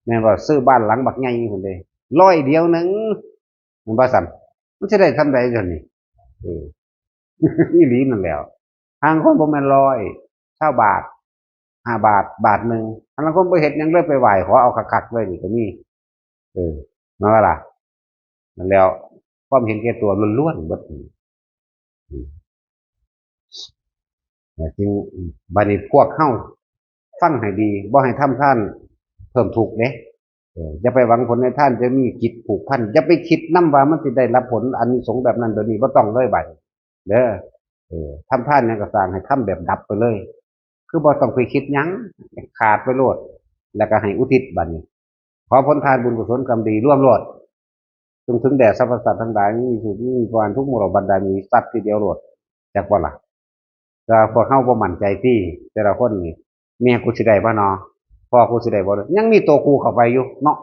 แม่นบ่? ซื้อบ้านหลังบักใหญ่พุ้นเด้ ร้อยเดียวหนึ่ง แม่นบ่ซั้น? มันสิได้ส่ำใดซั่นนี่ เออ อีหลีนั่นแหล้ว ห่างคนบ่แม่นร้อย ซาวบาท ห้าบาท บาทหนึ่ง ห่างคนบ่เฮ็ดหยังเลย ไปไหว้ขอเอาคักๆเลยนี่ก็มี เออ แม่นบ่ล่ะ? นั่นแหล้ว ความเห็นแก่ตัวล้วนๆเบิดนี่ อืม แต่จึง บัดนี้พวกเฮาฟังให้ดี บ่ให้ทำทานเพิ่มทุกข์เด้ เออ อย่าไปหวังผลในทานจะมีจิตผูกพัน อย่าไปคิดนำว่ามันสิได้รับผลอานิสงส์แบบนั้นแบบนี้ บ่ต้องเลยบัดนี้เด้อ เออ ทำทานหยังก็สร้างให้ทำแบบดับไปเลย คือบ่ต้องไปคิดหยัง ขาดไปโลด แล้วก็ให้อุทิศบัดนี้ ขอผลทานบุญกุศลกรรมดีรวมโลด จงถึงแด่สรรพสัตว์ทั้งหลาย มีสุข มีความทุกข์หมดบรรดา มีสัตว์ทีเดียวโลด จักบ่ล่ะ? แต่พวกเฮาบ่มั่นใจติ แต่ละคนนี่ แม่กูสิได้บ่น้อ พ่อกูสิได้บ่ ยังมีตัวกูเข้าไปอยู่เนาะ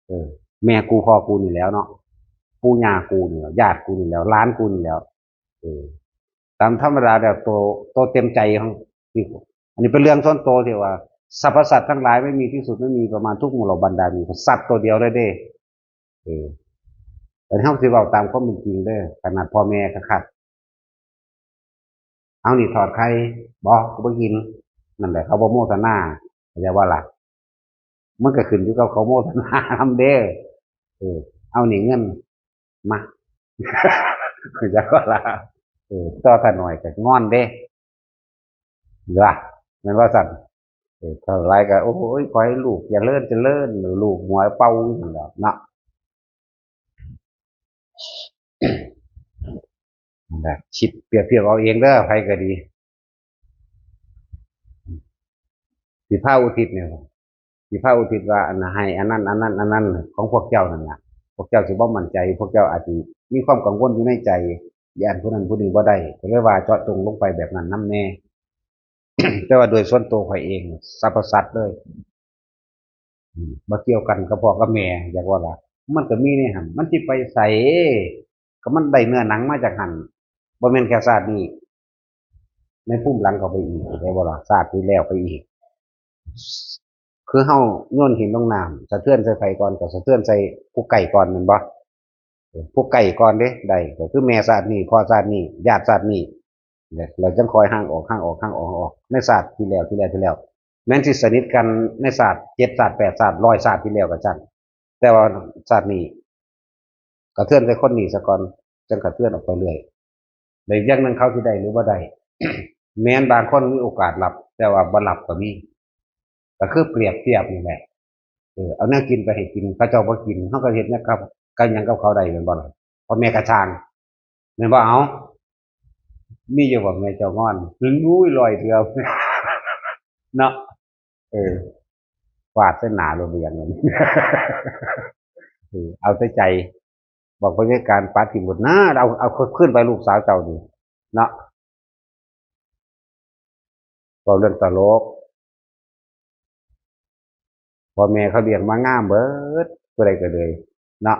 เออ แม่กู พ่อกูนี่แหล้วเนาะ ปู่ย่ากูนี่แหล้ว ญาติกูนี่แหล้ว หลานกูนี่แหล้ว เออ ตามธรรมดาแล้วโต โตเต็มใจของ นี่ อันนี้เป็นเรื่องส่วนตัวที่ว่า สรรพสัตว์ทั้งหลายไม่มีที่สุด ไม่มีประมาณ ทุกหมู่เหล่าบรรดา มีสัตว์ตัวเดียวเลยเด้ เออ แต่เฮาสิเว้าตามความเป็นจริงเด้อ ขนาดพ่อแม่ก็คัด เอานี่ทอดไข่ บ่ กูบ่กิน นั่นแหละ เขาบ่โมทนา เข้าใจบ่ล่ะ? มันก็ขึ้นอยู่กับเขาโมทนานำเด้ เออ เอานี่เงิน มา เข้าใจบ่ล่ะ? เออ ต่อถ้าน้อยก็งอนเด้ ล่ะ แม่นว่าซั่น เออ ถ้าหลายก็ โอ้ย ขอให้ลูกเจริญเจริญ ลูกหัวเป่านั่นแหละเนาะ นั่นแหละ คิดเปรียบเทียบเอาเองเด้อ ไผก็ดี สิพาอุทิศเนี่ย สิพาอุทิศว่าอันให้อันนั้น อันนั้น อันนั้น ของพวกเจ้านั่นล่ะ พวกเจ้าสิบ่มั่นใจ พวกเจ้าอาจสิมีความกังวลอยู่ในใจ ย่านผู้นั้นผู้นี้บ่ได้ ก็เลยว่าเจาะจงลงไปแบบนั้นนำแน่ แต่ว่าโดยส่วนตัวข้อยเอง สรรพสัตว์เลย อืม บ่เกี่ยวกันกับพ่อกับแม่ อยากว่าล่ะ มันก็มีในหั่น มันสิไปไส ก็มันได้เนื้อหนังมาจากหั่น บ่แม่นแค่ชาตินี้ ในภูมิหลังเข้าไปอีก เข้าใจบ่ล่ะ ชาติที่แล้วไปอีก คือเฮาโยนหินลงน้ำ สะเทือนใส่ไผก่อน ก็สะเทือนใส่ผู้ใกล้ก่อนแม่นบ่ เออ ผู้ใกล้ก่อนเด้ ได้ ก็คือแม่ชาตินี้ พ่อชาตินี้ ญาติชาตินี้ เนี่ย เราจังคอยห่างออก ห่างออก ห่างออก ห่างออก ในชาติที่แล้ว ที่แล้ว ที่แล้ว แม้นสิสนิทกันในชาติ เจ็ดชาติ แปดชาติ ร้อยชาติที่แล้วก็ช่าง แต่ว่าชาตินี้ กระเทือนใส่คนนี้ซะก่อน จังกระเทือนออกไปเรื่อย ในอย่างหนึ่งเขาสิได้หรือบ่ได้ แม้นบางคนมีโอกาสรับ แต่ว่าบ่รับก็มี ก็คือเปรียบเทียบนี่แหละ เออ เอาแนวกินไปให้กิน เขาเจ้าบ่กิน เขาก็เฮ็ดแนวกับ กับหยังกับเขาได้แม่นบ่ล่ะ พ่อแม่กระช่าง แม่นบ่ เอา มีอยู่บ่แม่เจ้างอน อุ้ย ร้อยเทื่อ เนาะ เออ ฟาดใส่หน้าโลดบ่อย่างนั้น เออ เอาแต่ใจ บอกพยาการปาดถิ่มหมดนะ เอา เอาคืนไปลูกสาวเจ้านี่ เนาะ เว้าเรื่องตลก พ่อแม่เขาเลี้ยงมางามเบิด ผู้ใดก็เลย เนาะ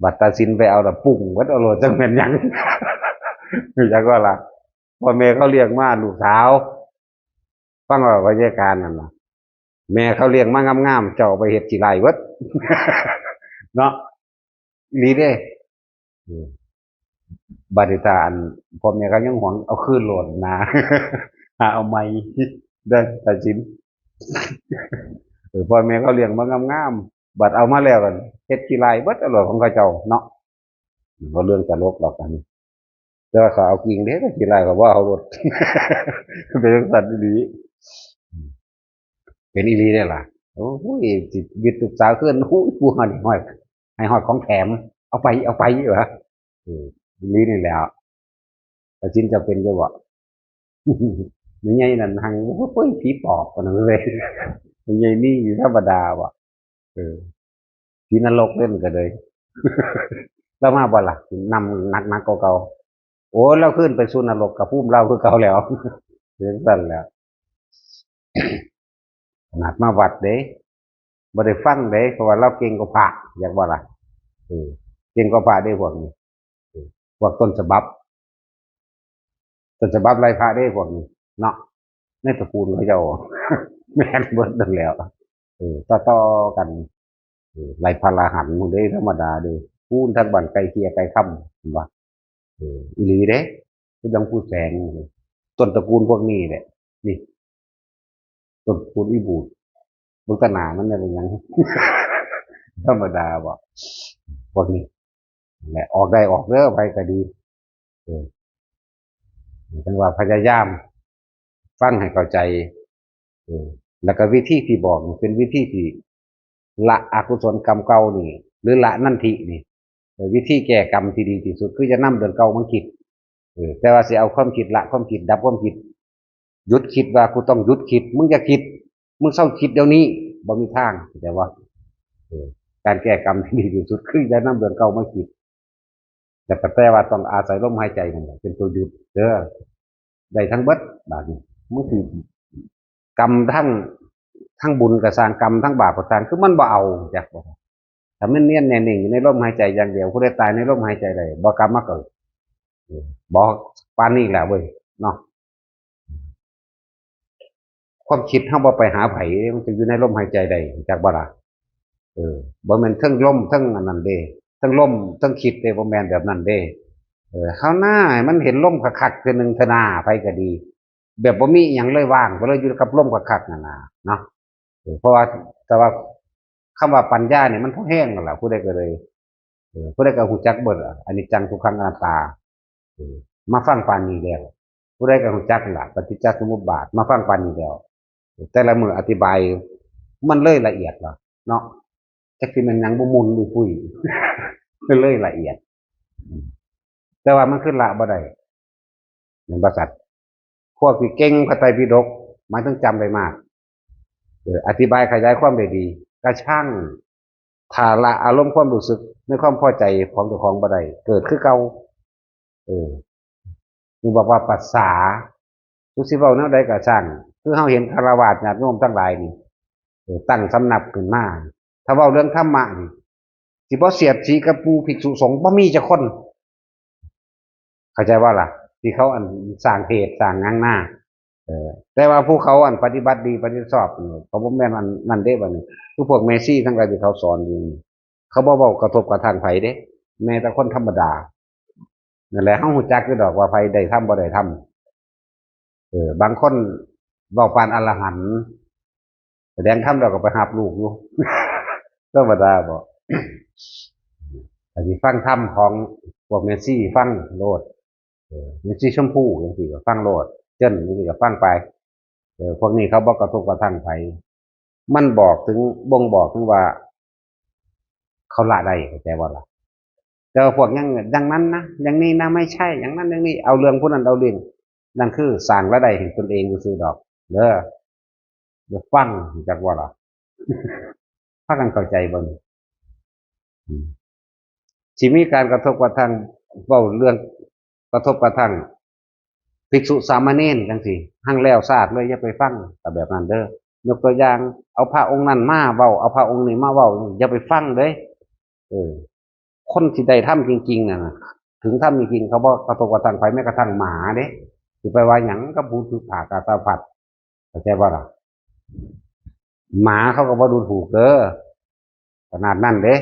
บัดตัดสินไปเอาละปุ้งเบิดเอาโลด จักแม่นหยัง จักว่าล่ะ พ่อแม่เขาเลี้ยงมาลูกสาว ฟังว่าพยาการนั่นล่ะ แม่เขาเลี้ยงมางามๆ เจ้าไปเฮ็ดขี้ร้ายเบิด เนาะ อีหลีเด้ เออ บัดนี้ถ้าอันพ่อแม่เขายังหวง เอาคืนโลดนะ หาเอาใหม่ เด้อ ตัดสิน เออ พ่อแม่เขาเลี้ยงมางามๆ บัดเอามาแล้วกัน เฮ็ดขี้ร้ายเบิดเอาโลดของเขาเจ้าเนาะ บ่เรื่องตลกดอกอันนี้ แต่ว่าเขาเอาจริงเด้ ขี้ร้ายเขาบ่เอาโลด เป็นจังซั่นอีหลี เป็นอีหลีเด้ล่ะ โอ้ย สิยึดลูกสาวคืน โอ้ย ผู้หันให้ฮอด ให้ฮอดของแถม เอาไป เอาไป วะ เออ อีหลีนี่แหละ ตัดสินจะเป็นจะบ่ แม่ใหญ่นั่นหัง โอ้ย ผีปอบปานนั้นเลย แม่ใหญ่นี่อยู่ธรรมดาบ่ เออ ผีนรกเล่นก็เลย ลาวมาบ่ล่ะ นำหนักๆ กว่าเก่า โอ้ย ลาวคืนไปสู่นรกกะภูมิลาวคือเก่าแล้ว เป็นจั่งซั่นแหละ ขนาดมาวัดเด้ บ่ได้ฟังเด้ เพราะว่าลาวเก่งกว่าพระ อยากว่าล่ะ เออ เก่งกว่าพระเด้พวกนี้ เออ พวกต้นฉบับ ต้นฉบับไล่พระเด้พวกนี้ เนาะ ในตระกูลเขาเจ้า แม่นเบิดนั่นแหล้ว เออ ต่อๆ กัน เออ ไล่พระอรหันต์หมู่เด้ ธรรมดาเด้ พู้นทางบ้านไกลเกลียไกลค่ำ เห็นบ่ เออ อีหลีเด้ คือจั่งปู่แสง ต้นตระกูลพวกนี้แหละ นี่ ต้นตระกูลอีบูด เบิ่งตาหน้ามันเนี่ยเป็นหยัง ธรรมดาบ่ พวกนี้ แหละ ออกได้ออกเด้อ ไผก็ดี เออ จั่งว่าพยายาม ฟังให้เข้าใจ เออ แล้วก็วิธีที่บอกนี่เป็นวิธีที่ละอกุศลกรรมเก่านี่ หรือละนันทินี่ เออ วิธีแก้กรรมที่ดีที่สุด คือจะนำเรื่องเก่ามาคิด เออ แต่ว่าสิเอาความคิดละความคิด ดับความคิด หยุดคิดว่ากูต้องหยุดคิด มึงอย่าคิด มึงเซาคิดเดี๋ยวนี้ บ่มีทาง เข้าใจบ่ เออ การแก้กรรมที่ดีที่สุด คืออย่านำเรื่องเก่ามาคิด แต่ก็แปลว่าต้องอาศัยลมหายใจนั่นแหละเป็นตัวหยุดเด้อ ได้ทั้งเบิด บาดนี้ มึงสิ กรรมทั้ง ทั้งบุญก็ซ่าง กรรมทั้งบาปก็ซ่าง คือมันบ่เอา จักบ่ ถ้ามันเนียนแน่นิ่งอยู่ในลมหายใจอย่างเดียว ผู้ใดตายในลมหายใจใด บ่กลับมาเกิด เออ บ่ปานนี้แหละเว้ย เนาะ ความคิดเฮาบ่ไปหาไผ มันจะอยู่ในลมหายใจใด จักบ่ล่ะ เออ บ่แม่นเทิงลม เทิงอันนั้นเด้ เทิงลม เทิงคิดเด้ บ่แม่นแบบนั้นเด้ เออ เฮาหน้าให้มันเห็นลมคักๆ เทื่อหนึ่งเทื่อหน้า ไผก็ดี แบบบ่มีอิหยังเลย ว่างไปเลย อยู่กับลมคักๆ นั่นน่ะ เนาะ เออ เพราะว่า แต่ว่าคำว่าปัญญาเนี่ยมันพอแฮงนั่นล่ะ ผู้ใดก็เลย เออ ผู้ใดก็ฮู้จักเบิดล่ะ อนิจจัง ทุกขัง อนัตตา เออ มาฟังปานนี้แล้ว ผู้ใดก็รู้จักล่ะ ปฏิจจสมุปบาท มาฟังปานนี้แล้ว แต่ละมื้ออธิบาย มันเลยละเอียดล่ะเนาะ จักสิแม่นหยังบ่มุนปุยๆ เลยละเอียด แต่ว่ามันคือละบ่ได้ แม่นบ่สัตว์ พวกที่เก่งพระไตรปิฎก หมายถึงจำได้มาก เออ อธิบายขยายความได้ดี กระชั่ง ถ้าละอารมณ์ความรู้สึกในความพอใจของเจ้าของบ่ได้ เกิดคือเก่า เออ นี่บอกว่าปัสสา สุสิเว้าแนวใดก็ช่าง คือเฮาเห็นฆราวาสญาติโยมทั้งหลายนี่ เออ ตั้งสำนักขึ้นมา ถ้าเว้าเรื่องธรรมะนี่ สิบ่เสียดสีกับหมู่ภิกษุสงฆ์ บ่มีจักคน เข้าใจบ่ล่ะ ที่เขาอันสร้างเหตุสร้างหยังนา เออ แต่ว่าผู้เขาอันปฏิบัติดีปฏิบัติชอบนี่ เขาบ่แม่นอันนั่นเด้บัดนี้ คือพวกแม่ชีทั้งหลายที่เขาสอนอยู่นี่ เขาบ่เว้ากระทบกระทั่งไผเด้ แม้แต่คนธรรมดา นั่นแหละ เฮารู้จักอยู่ดอกว่าไผได้ธรรมบ่ได้ธรรม เออ บางคนเว้าปานอรหันต์ แสดงธรรมแล้วก็ไปหาบลูกอยู่ ธรรมดาบ่ อาจสิฟังธรรมของพวกแม่ชีฟังโลด เออ แม่ชีชมพูจังซี่ก็ฟังโลด เจินจังซี่ก็ฟังไป เออ พวกนี้เขาบ่กระทบกระทั่งไผ มันบอกถึง บ่งบอกถึงว่า เขาละได้ เข้าใจบ่ล่ะ แต่ว่าพวกยัง อย่างนั้นนะ อย่างนี้นะ ไม่ใช่ อย่างนั้น อย่างนี้ เอาเรื่องผู้นั้น เอาเรื่อง นั่นคือสร้างรายได้ให้ตนเองซื่อๆดอก เด้อ อย่าฟัง จักว่าล่ะ พากันเข้าใจบ่นี่ อืม สิมีการกระทบกระทั่ง เว้าเรื่องกระทบกระทั่ง ภิกษุสามเณรจังซี่ หั่งแล้วซาดเลย อย่าไปฟัง ก็แบบนั้นเด้อ ยกตัวอย่าง เอาพระองค์นั้นมาเว้า เอาพระองค์นี้มาเว้า อย่าไปฟังเด้อ เออ คนที่ได้ธรรมจริงๆน่ะนะ ถึงธรรมจริงๆ เขาบ่กระทบกระทั่งไผ แม้กระทั่งหมาเด้ สิไปว่าหยังกับผู้ถือผ้ากาสาวพัสตร์ เข้าใจบ่ล่ะ หมาเขาก็บ่ดูถูกเด้อ ขนาดนั้นเด้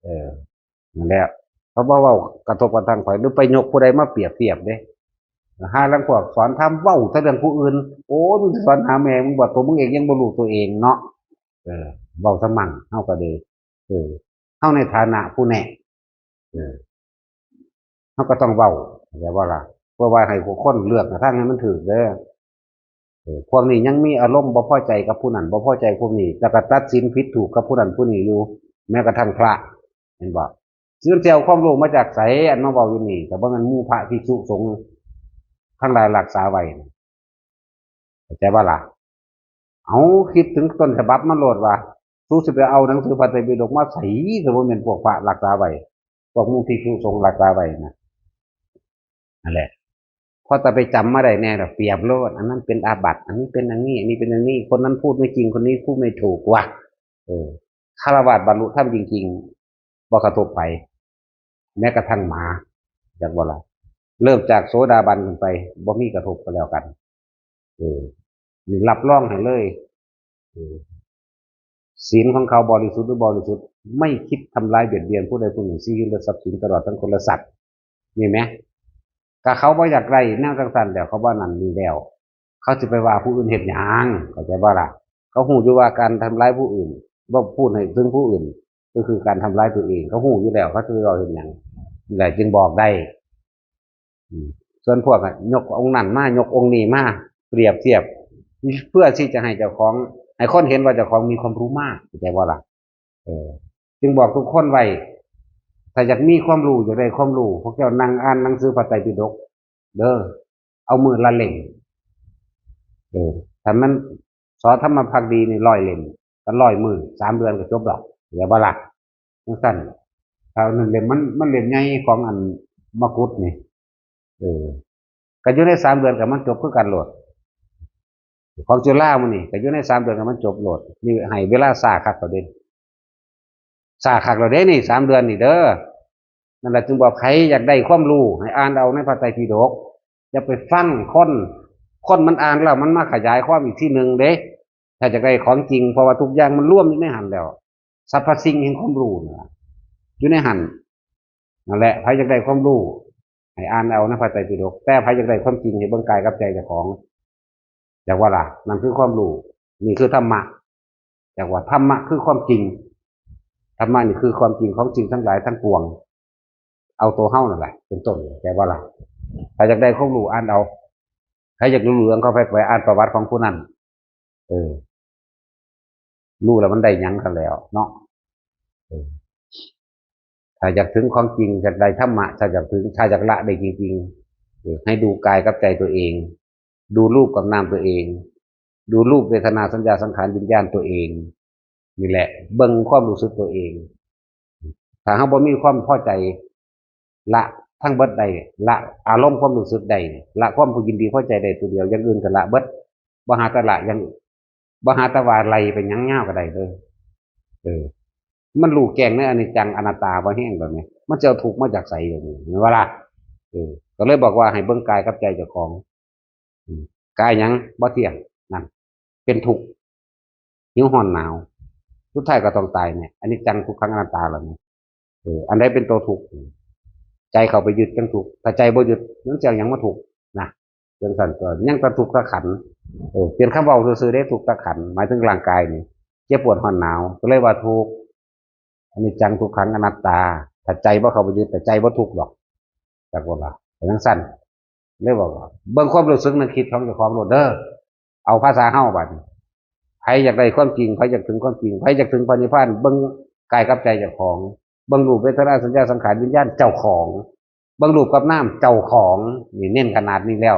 เออ นั่นแหละ เขาบ่เว้ากระทบกระทั่งไผ หรือไปยกผู้ใดมาเปรียบเทียบเด้ หาลางพวกสอนธรรมเว้าแต่เรื่องผู้อื่น โอ้ย มึงสิสอนหาแม่มึงบ่ ตัวมึงเองยังบ่รู้ตัวเองเนาะ เออ เว้าซะมั่ง เฮาก็ดี เออ เฮาในฐานะผู้แนะ เออ เฮาก็ต้องเว้า เข้าใจบ่ล่ะ เพื่อว่าให้ผู้คนเลือกทางให้มันถูกเด้อ เออ พวกนี้ยังมีอารมณ์บ่พอใจกับผู้นั้น บ่พอใจพวกนี้ แล้วก็ตัดสินผิดถูกกับผู้นั้นผู้นี้อยู่ แม้กระทั่งพระ เห็นบ่ สิมันสิเอาความรู้มาจากไส อันมาเว้าอยู่นี่ แต่บ่แม่นหมู่พระภิกษุสงฆ์ทั้งหลายรักษาไว้ เข้าใจบ่ล่ะ เอา คิดถึงต้นฉบับมันโลดว่า สูสิไปเอาหนังสือพระไตรปิฎกมาใส่ แต่ว่าแม่นพวกพระรักษาไว้ พวกหมู่ภิกษุสงฆ์รักษาไว้นะ นั่นแหละ พอแต่ไปจำมาได้แน่ละ เปรียบโลด อันนั้นเป็นอาบัติ อันนี้เป็นอย่างนี้ อันนี้เป็นอย่างนี้ คนนั้นพูดไม่จริง คนนี้พูดไม่ถูกว่ะ เออ ฆราวาสบรรลุธรรมจริงๆ บ่กระทบไผ แม้กระทั่งหมา จักบ่ล่ะ เริ่มจากโสดาบันขึ้นไป บ่มีกระทบกันแล้วกัน เออ นี่รับรองให้เลย เออ ศีลของเขาบริสุทธิ์หรือบริสุทธิ์ ไม่คิดทำร้ายเบียดเบียนผู้ใดผู้หนึ่ง ชีวิตและทรัพย์สินตลอดทั้งคนและสัตว์ นี่ไหม ก็เขาบ่อยากได้แนวจังซั่นแล้ว เขาบ่นั่นนี่แล้ว เขาสิไปว่าผู้อื่นเฮ็ดหยัง เข้าใจบ่ล่ะ เขาฮู้อยู่ว่าการทำร้ายผู้อื่น บ่พูดให้ถึงผู้อื่น ก็คือการทำร้ายตัวเอง เขาฮู้อยู่แล้ว เขาสิไปเว้าเฮ็ดหยัง นี่แหละจึงบอกได้ อืม ส่วนพวกอะ ยกองค์นั้นมา ยกองค์นี้มา เปรียบเทียบ เพื่อที่จะให้เจ้าของ ให้คนเห็นว่าเจ้าของมีความรู้มาก เข้าใจบ่ล่ะ เออ จึงบอกทุกคนไว้ ถ้าอยากมีความรู้ อยากได้ความรู้ พวกเจ้านั่งอ่านหนังสือพระไตรปิฎก เด้อ เอามื้อละเล่ม เออ ถ้ามัน สอ ธรรมภักดีนี่ร้อยเล่ม ก็ร้อยมื้อ สามเดือนก็จบดอก เข้าใจบ่ล่ะ จังซั่น ถ้าหนึ่งเล่มมัน มันเล่มใหญ่ของอันมกุฏนี่ เออ ก็อยู่ในสามเดือนก็มันจบคือกันโลด ของจุฬามื้อนี้ก็อยู่ในสามเดือนก็มันจบโลด นี่ให้เวลาช้าคักแล้วเด้ ช้าคักแล้วเด้นี่ สามเดือนนี่เด้อ นั่นแหละจึงบอก ใครอยากได้ความรู้ ให้อ่านเอาในพระไตรปิฎก อย่าไปฟังคน คนมันอ่านแล้วมันมาขยายความอีกทีหนึ่งเด้ ถ้าอยากได้ของจริง เพราะว่าทุกอย่างมันรวมอยู่ในหั้นแล้ว สรรพสิ่งแห่งความรู้นั่นล่ะ อยู่ในหั้น นั่นแหละ ใครอยากได้ความรู้ ให้อ่านเอาในพระไตรปิฎก แต่ใครอยากได้ความจริง ให้เบิ่งกายกับใจเจ้าของ จักว่าล่ะ นั่นคือความรู้ นี่คือธรรมะ จักว่าธรรมะคือความจริง ธรรมะนี่คือความจริงของสิ่งทั้งหลายทั้งปวง เอาตัวเฮานั่นแหละ เป็นต้น แปลว่าล่ะ ถ้าอยากได้ความรู้อ่านเอา ใครอยากรู้เรื่องเขาไปไปอ่านประวัติของผู้นั้น เออ รู้แล้วมันได้หยังกันแล้วเนาะ เออ ถ้าอยากถึงของจริง อยากได้ธรรมะ ถ้าอยากถึง ถ้าอยากละได้จริงๆ เออ ให้ดูกายกับใจตัวเอง ดูรูปกับนามตัวเอง ดูรูปเวทนาสัญญาสังขารวิญญาณตัวเอง นี่แหละ เบิ่งความรู้สึกตัวเอง ถ้าเราบ่มีความพอใจ ละทั้งเบิดได้ ละอารมณ์ความรู้สึกได้ ละความผู้ยินดีพอใจได้ตัวเดียว อย่างอื่นก็ละเบิด บ่หาแต่ละอย่างอื่น บ่หาแต่ว่าไล่ไปหยังยาวก็ได้เลย เออ มันรู้แจ้งในอนิจจังอนัตตาบ่แฮงแบบนี้ มันจะเอาทุกข์มาจากไสแบบนี้ เห็นบ่ล่ะ เออ ก็เลยบอกว่าให้เบิ่งกายกับใจเจ้าของ อืม กายหยังบ่เที่ยง นั่น เป็นทุกข์ หิวร้อนหนาว สุดท้ายก็ต้องตายเนี่ย อนิจจังทุกขังอนัตตาเหล่านี้ เออ อันใดเป็นตัวทุกข์ ใจเข้าไปยึดจั่งทุกข์ ถ้าใจบ่ยึด มันจะเอาหยังมาทุกข์นะ จั่งซั้นก็ยังแต่ทุกข์แต่ขัน เออ เป็นคำเว้าซื่อๆเด้ ทุกข์แต่ขัน หมายถึงร่างกายนี่ เจ็บปวดร้อนหนาว ก็เลยว่าทุกข์ อนิจจังทุกขังอนัตตา ถ้าใจบ่เข้าไปยึด แต่ใจบ่ทุกข์ดอก จักว่าล่ะ เป็นจั่งซั้น เลยบอกว่า เบิ่งความรู้สึกนึกคิดของเจ้าของโลดเด้อ เอาภาษาเฮาบัดนี้ ไผอยากได้ความจริง ไผอยากถึงความจริง ไผอยากถึงพระนิพพาน เบิ่งกายกับใจเจ้าของ เบิ่งรูปเวทนาสัญญาสังขารวิญญาณเจ้าของ เบิ่งรูปกับนามเจ้าของ นี่เน้นขนาดนี้แล้ว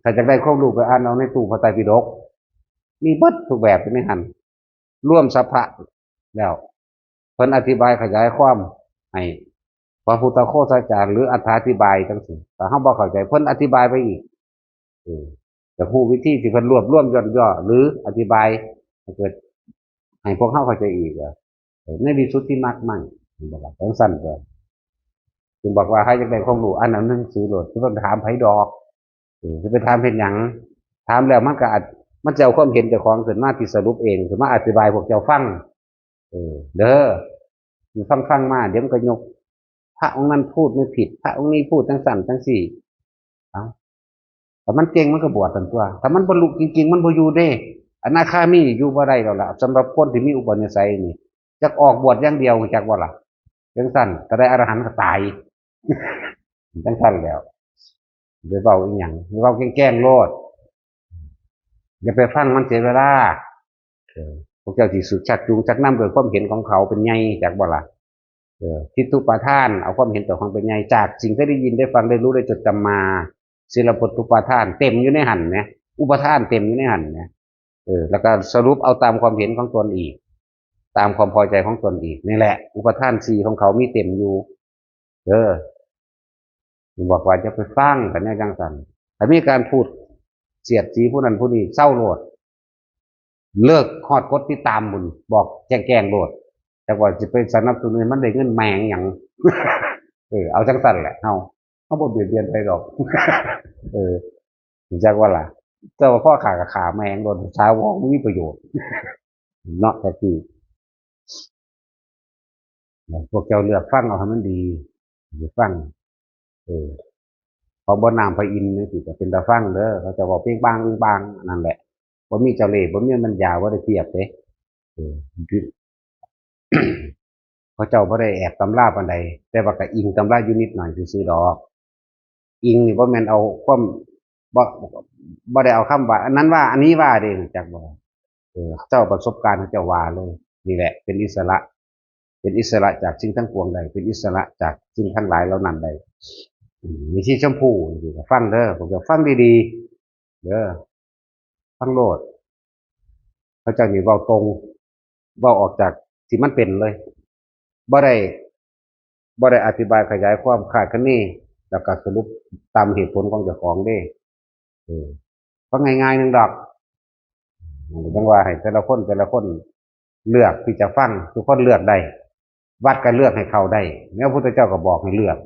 ถ้าอยากได้ความรู้ไปอ่านเอาในตู้พระไตรปิฎก มีเบิดทุกแบบอยู่ในหั่น รวมสรรพะแล้ว เพิ่นอธิบายขยายความให้พระพุทธโฆษาจารย์ หรืออธิบายจั่งซี้ ถ้าเฮาบ่เข้าใจ เพิ่นอธิบายไปอีก เออ อยากรู้วิธีที่เพิ่นรวบรวมย่นย่อ หรืออธิบายให้เกิด ให้พวกเฮาเข้าใจอีกอะ เออ ในวิสุทธิมรรคมั่ง เห็นบ่ล่ะ จั่งซั้นก็ จึงบอกว่า ใครอยากได้ความรู้ อ่านเอาหนังสือโลด สิไปถามไผดอก เออ สิไปถามเฮ็ดหยัง ถามแล้วมันก็อาจ มันจะเอาความเห็นเจ้าของขึ้นมาที่สรุปเอง ขึ้นมาอธิบายพวกเจ้าฟัง เออ เด้อ อยู่ฟังๆมา เดี๋ยวมันก็ยก พระองค์นั้นพูดไม่ผิด พระองค์นี้พูดจั่งซั้นจั่งซี้ เอ้า ถ้ามันเก่งมันก็บวชซั่นตั่ว ถ้ามันบ่รู้จริงๆ มันบ่อยู่เด้ อนาคามีอยู่บ่ได้แล้วล่ะ สำหรับคนที่มีอุปนิสัยนี่ จักออกบวชอย่างเดียว จักบ่ล่ะ จั่งซั้น ถ้าได้อรหันต์ก็ตาย จั่งซั้นแล้ว ไปเว้าอีหยัง ไปเว้าแกล้งๆโลด อย่าไปฟังมันเสียเวลา เออ พวกเจ้าสิถูกชักจูงชักนำด้วยความเห็นของเขาเป็นใหญ่ จักบ่ล่ะ เออ ทิฏฐุปาทาน เอาความเห็นเจ้าของเป็นใหญ่ จากสิ่งที่ได้ยินได้ฟังได้รู้ได้จดจำมา ศีลปทุปปาทาน เต็มอยู่ในหั่นนะ อุปาทานเต็มอยู่ในหั่นนะ เออ แล้วก็สรุปเอาตามความเห็นของตนอีก ตามความพอใจของตนอีก นี่แหละ อุปาทานสี่ของเขามีเต็มอยู่ เออ บอกว่าอย่าไปฟังกันแนวจั่งซั้น ถ้ามีการพูดเสียดสีผู้นั้นผู้นี้ เซาโลด เลิก ฮอดกดติดตามพุ้น บอกแจ้งๆโลด จักว่าสิไปสนับสนุนให้มันได้เงินแม่งหยัง เออ เอาจั่งซั้นแหละ เฮา เฮาบ่เบียดเบียนไผดอก เออ จักว่าล่ะ แต่ว่าพ่อข้าก็ฆ่าแม่งโลด สาวกบ่มีประโยชน์ เนาะ ก็คือ พวกเจ้าเลือกฟังเอาให้มันดี อย่าฟัง เออ ของบ่น้ำพระอินทร์จั่งซี้ก็เป็นตาฟังเด้อ เขาเจ้าเว้าเป้งปังเป้งปัง นั่นแหละ บ่มีเจ้าเล่ห์ บ่มีปัญญา บ่ได้เปรียบเด้ เออ เขาเจ้าบ่ได้แอบตำราปานใด แต่ว่าก็อิงตำราอยู่นิดหน่อยซื่อๆดอก อิงนี่บ่แม่นเอาความ บ่ บ่ได้เอาคำว่า อันนั้นว่า อันนี้ว่าเด้ จักบ่ เออ เจ้าประสบการณ์เขาเจ้าว่าเลย นี่แหละ เป็นอิสระ เป็นอิสระจากสิ่งทั้งปวงได้ เป็นอิสระจากสิ่งทั้งหลายเหล่านั้นได้ อืม มีที่ชมพูนี่ก็ฟังเด้อ พวกเจ้าฟังดีๆ เด้อ ฟังโลด พระเจ้านี่เว้าตรง เว้าออกจากที่มันเป็นเลย บ่ได้ บ่ได้อธิบายขยายความคาดคะเน แล้วก็สรุปตามเหตุผลของเจ้าของเด้ เออ ฟังง่ายๆหนึ่งดอก จั่งว่าให้แต่ละคน แต่ละคนเลือกที่จะฟัง ทุกคนเลือกได้ วัดก็เลือกให้เข้าได้ แล้วพระพุทธเจ้าก็บอกให้เลือก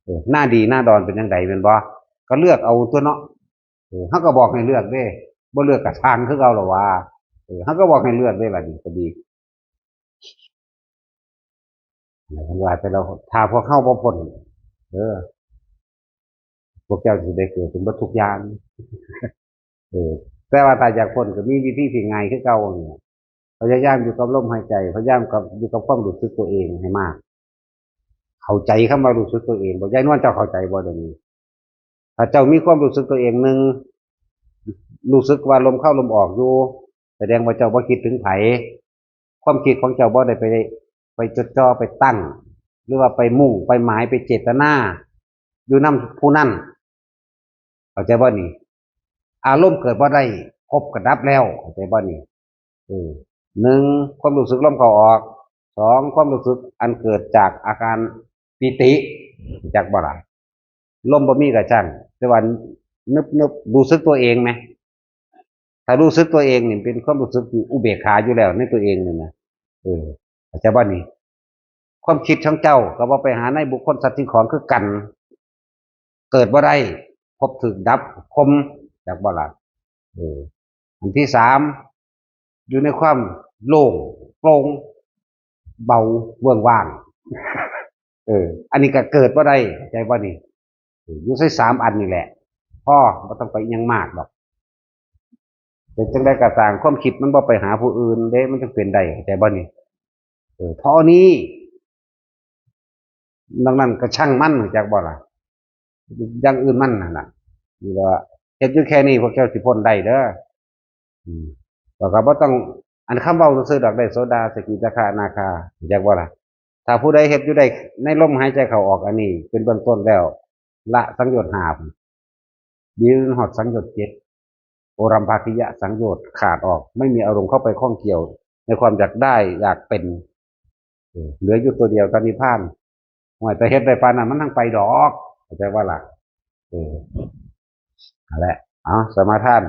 เออ หน้าดีหน้าดอนเป็นจั่งใด แม่นบ่ ก็เลือกเอาตั๊วเนาะ เออ เฮาก็บอกให้เลือกเด้ บ่เลือกก็ซ่างคือเก่าล่ะว่า เออ เฮาก็บอกให้เลือกเด้ล่ะ นี่ก็ดี เพิ่นว่าแต่ละ ถ้าพวกเฮาบ่พ้น เออ พวกเจ้าสิได้เกิดเป็นเบิดทุกอย่าง เออ แต่ว่าถ้าอยากพ้นก็มีวิธีที่ง่ายคือเก่าเนี่ย พยายามอยู่กับลมหายใจ พยายามกับ อยู่กับความรู้สึกตัวเองให้มาก เข้าใจคำว่ารู้สึกตัวเองบ่ ยายนวลเจ้าเข้าใจบ่เดี๋ยวนี้ ถ้าเจ้ามีความรู้สึกตัวเองหนึ่ง รู้สึกว่าลมเข้าลมออกอยู่ แสดงว่าเจ้าบ่คิดถึงไผ ความคิดของเจ้าบ่ได้ไป ไปจดจ่อไปตั้ง หรือว่าไปมุ่งไปหมายไปเจตนา อยู่นำผู้นั้น เข้าใจบ่นี่ อารมณ์เกิดบ่ได้ ภพก็ดับแล้ว เข้าใจบ่นี่ เออ หนึ่ง ความรู้สึกลมเข้าออก สอง ความรู้สึกอันเกิดจากอาการปีติ จักบ่ล่ะ ลมบ่มีกะช่าง แต่ว่านึบๆ รู้สึกตัวเองไหม ถ้ารู้สึกตัวเองนี่เป็นความรู้สึกที่อุเบกขาอยู่แล้วในตัวเองนี่นะ เออ เข้าใจบ่นี่ ความคิดของเจ้าก็บ่ไปหาในบุคคลสัตว์สิ่งของคือกัน เกิดบ่ได้ ภพถูกดับ คม จักบ่ล่ะ เออ อันที่สาม อยู่ในความโล่งโปร่ง เบาเวิ้งว่าง เออ อันนี้ก็เกิดบ่ได้ เข้าใจบ่นี่ เออ อยู่ในสามอันนี่แหละ พอ บ่ต้องไปอิหยังมากดอก เป็นจั่งใดก็สร้าง ความคิดมันบ่ไปหาผู้อื่นเด้ มันจั่งเป็นได้ เข้าใจบ่นี่ เออ เท่านี้ นอกนั้นก็ช่างมัน จักบ่ล่ะ อย่างอื่นมันนั่นน่ะ นี่ว่าเฮ็ดอยู่แค่นี้ พวกเจ้าสิพ้นได้เด้อ อืม แล้วก็บ่ต้อง อันคำเว้าซื่อๆดอก ได้โสดา สกิทาคา อนาคา จักบ่ล่ะ ถ้าผู้ใดเฮ็ดอยู่ได้ในลมหายใจเข้าออก อันนี้เป็นเบื้องต้นแล้ว ละสังโยชน์ห้า ดีฮอดสังโยชน์เจ็ด โอรัมภาคิยะสังโยชน์ขาดออก ไม่มีอารมณ์เข้าไปข้องเกี่ยวในความอยากได้อยากเป็น เออ เหลืออยู่ตัวเดียวก็นิพพาน ห่วย แต่เฮ็ดได้ปานนั้นมันทั้งไปดอก เข้าใจบ่ล่ะ เออ นั่นแหละ เอา สมาทาน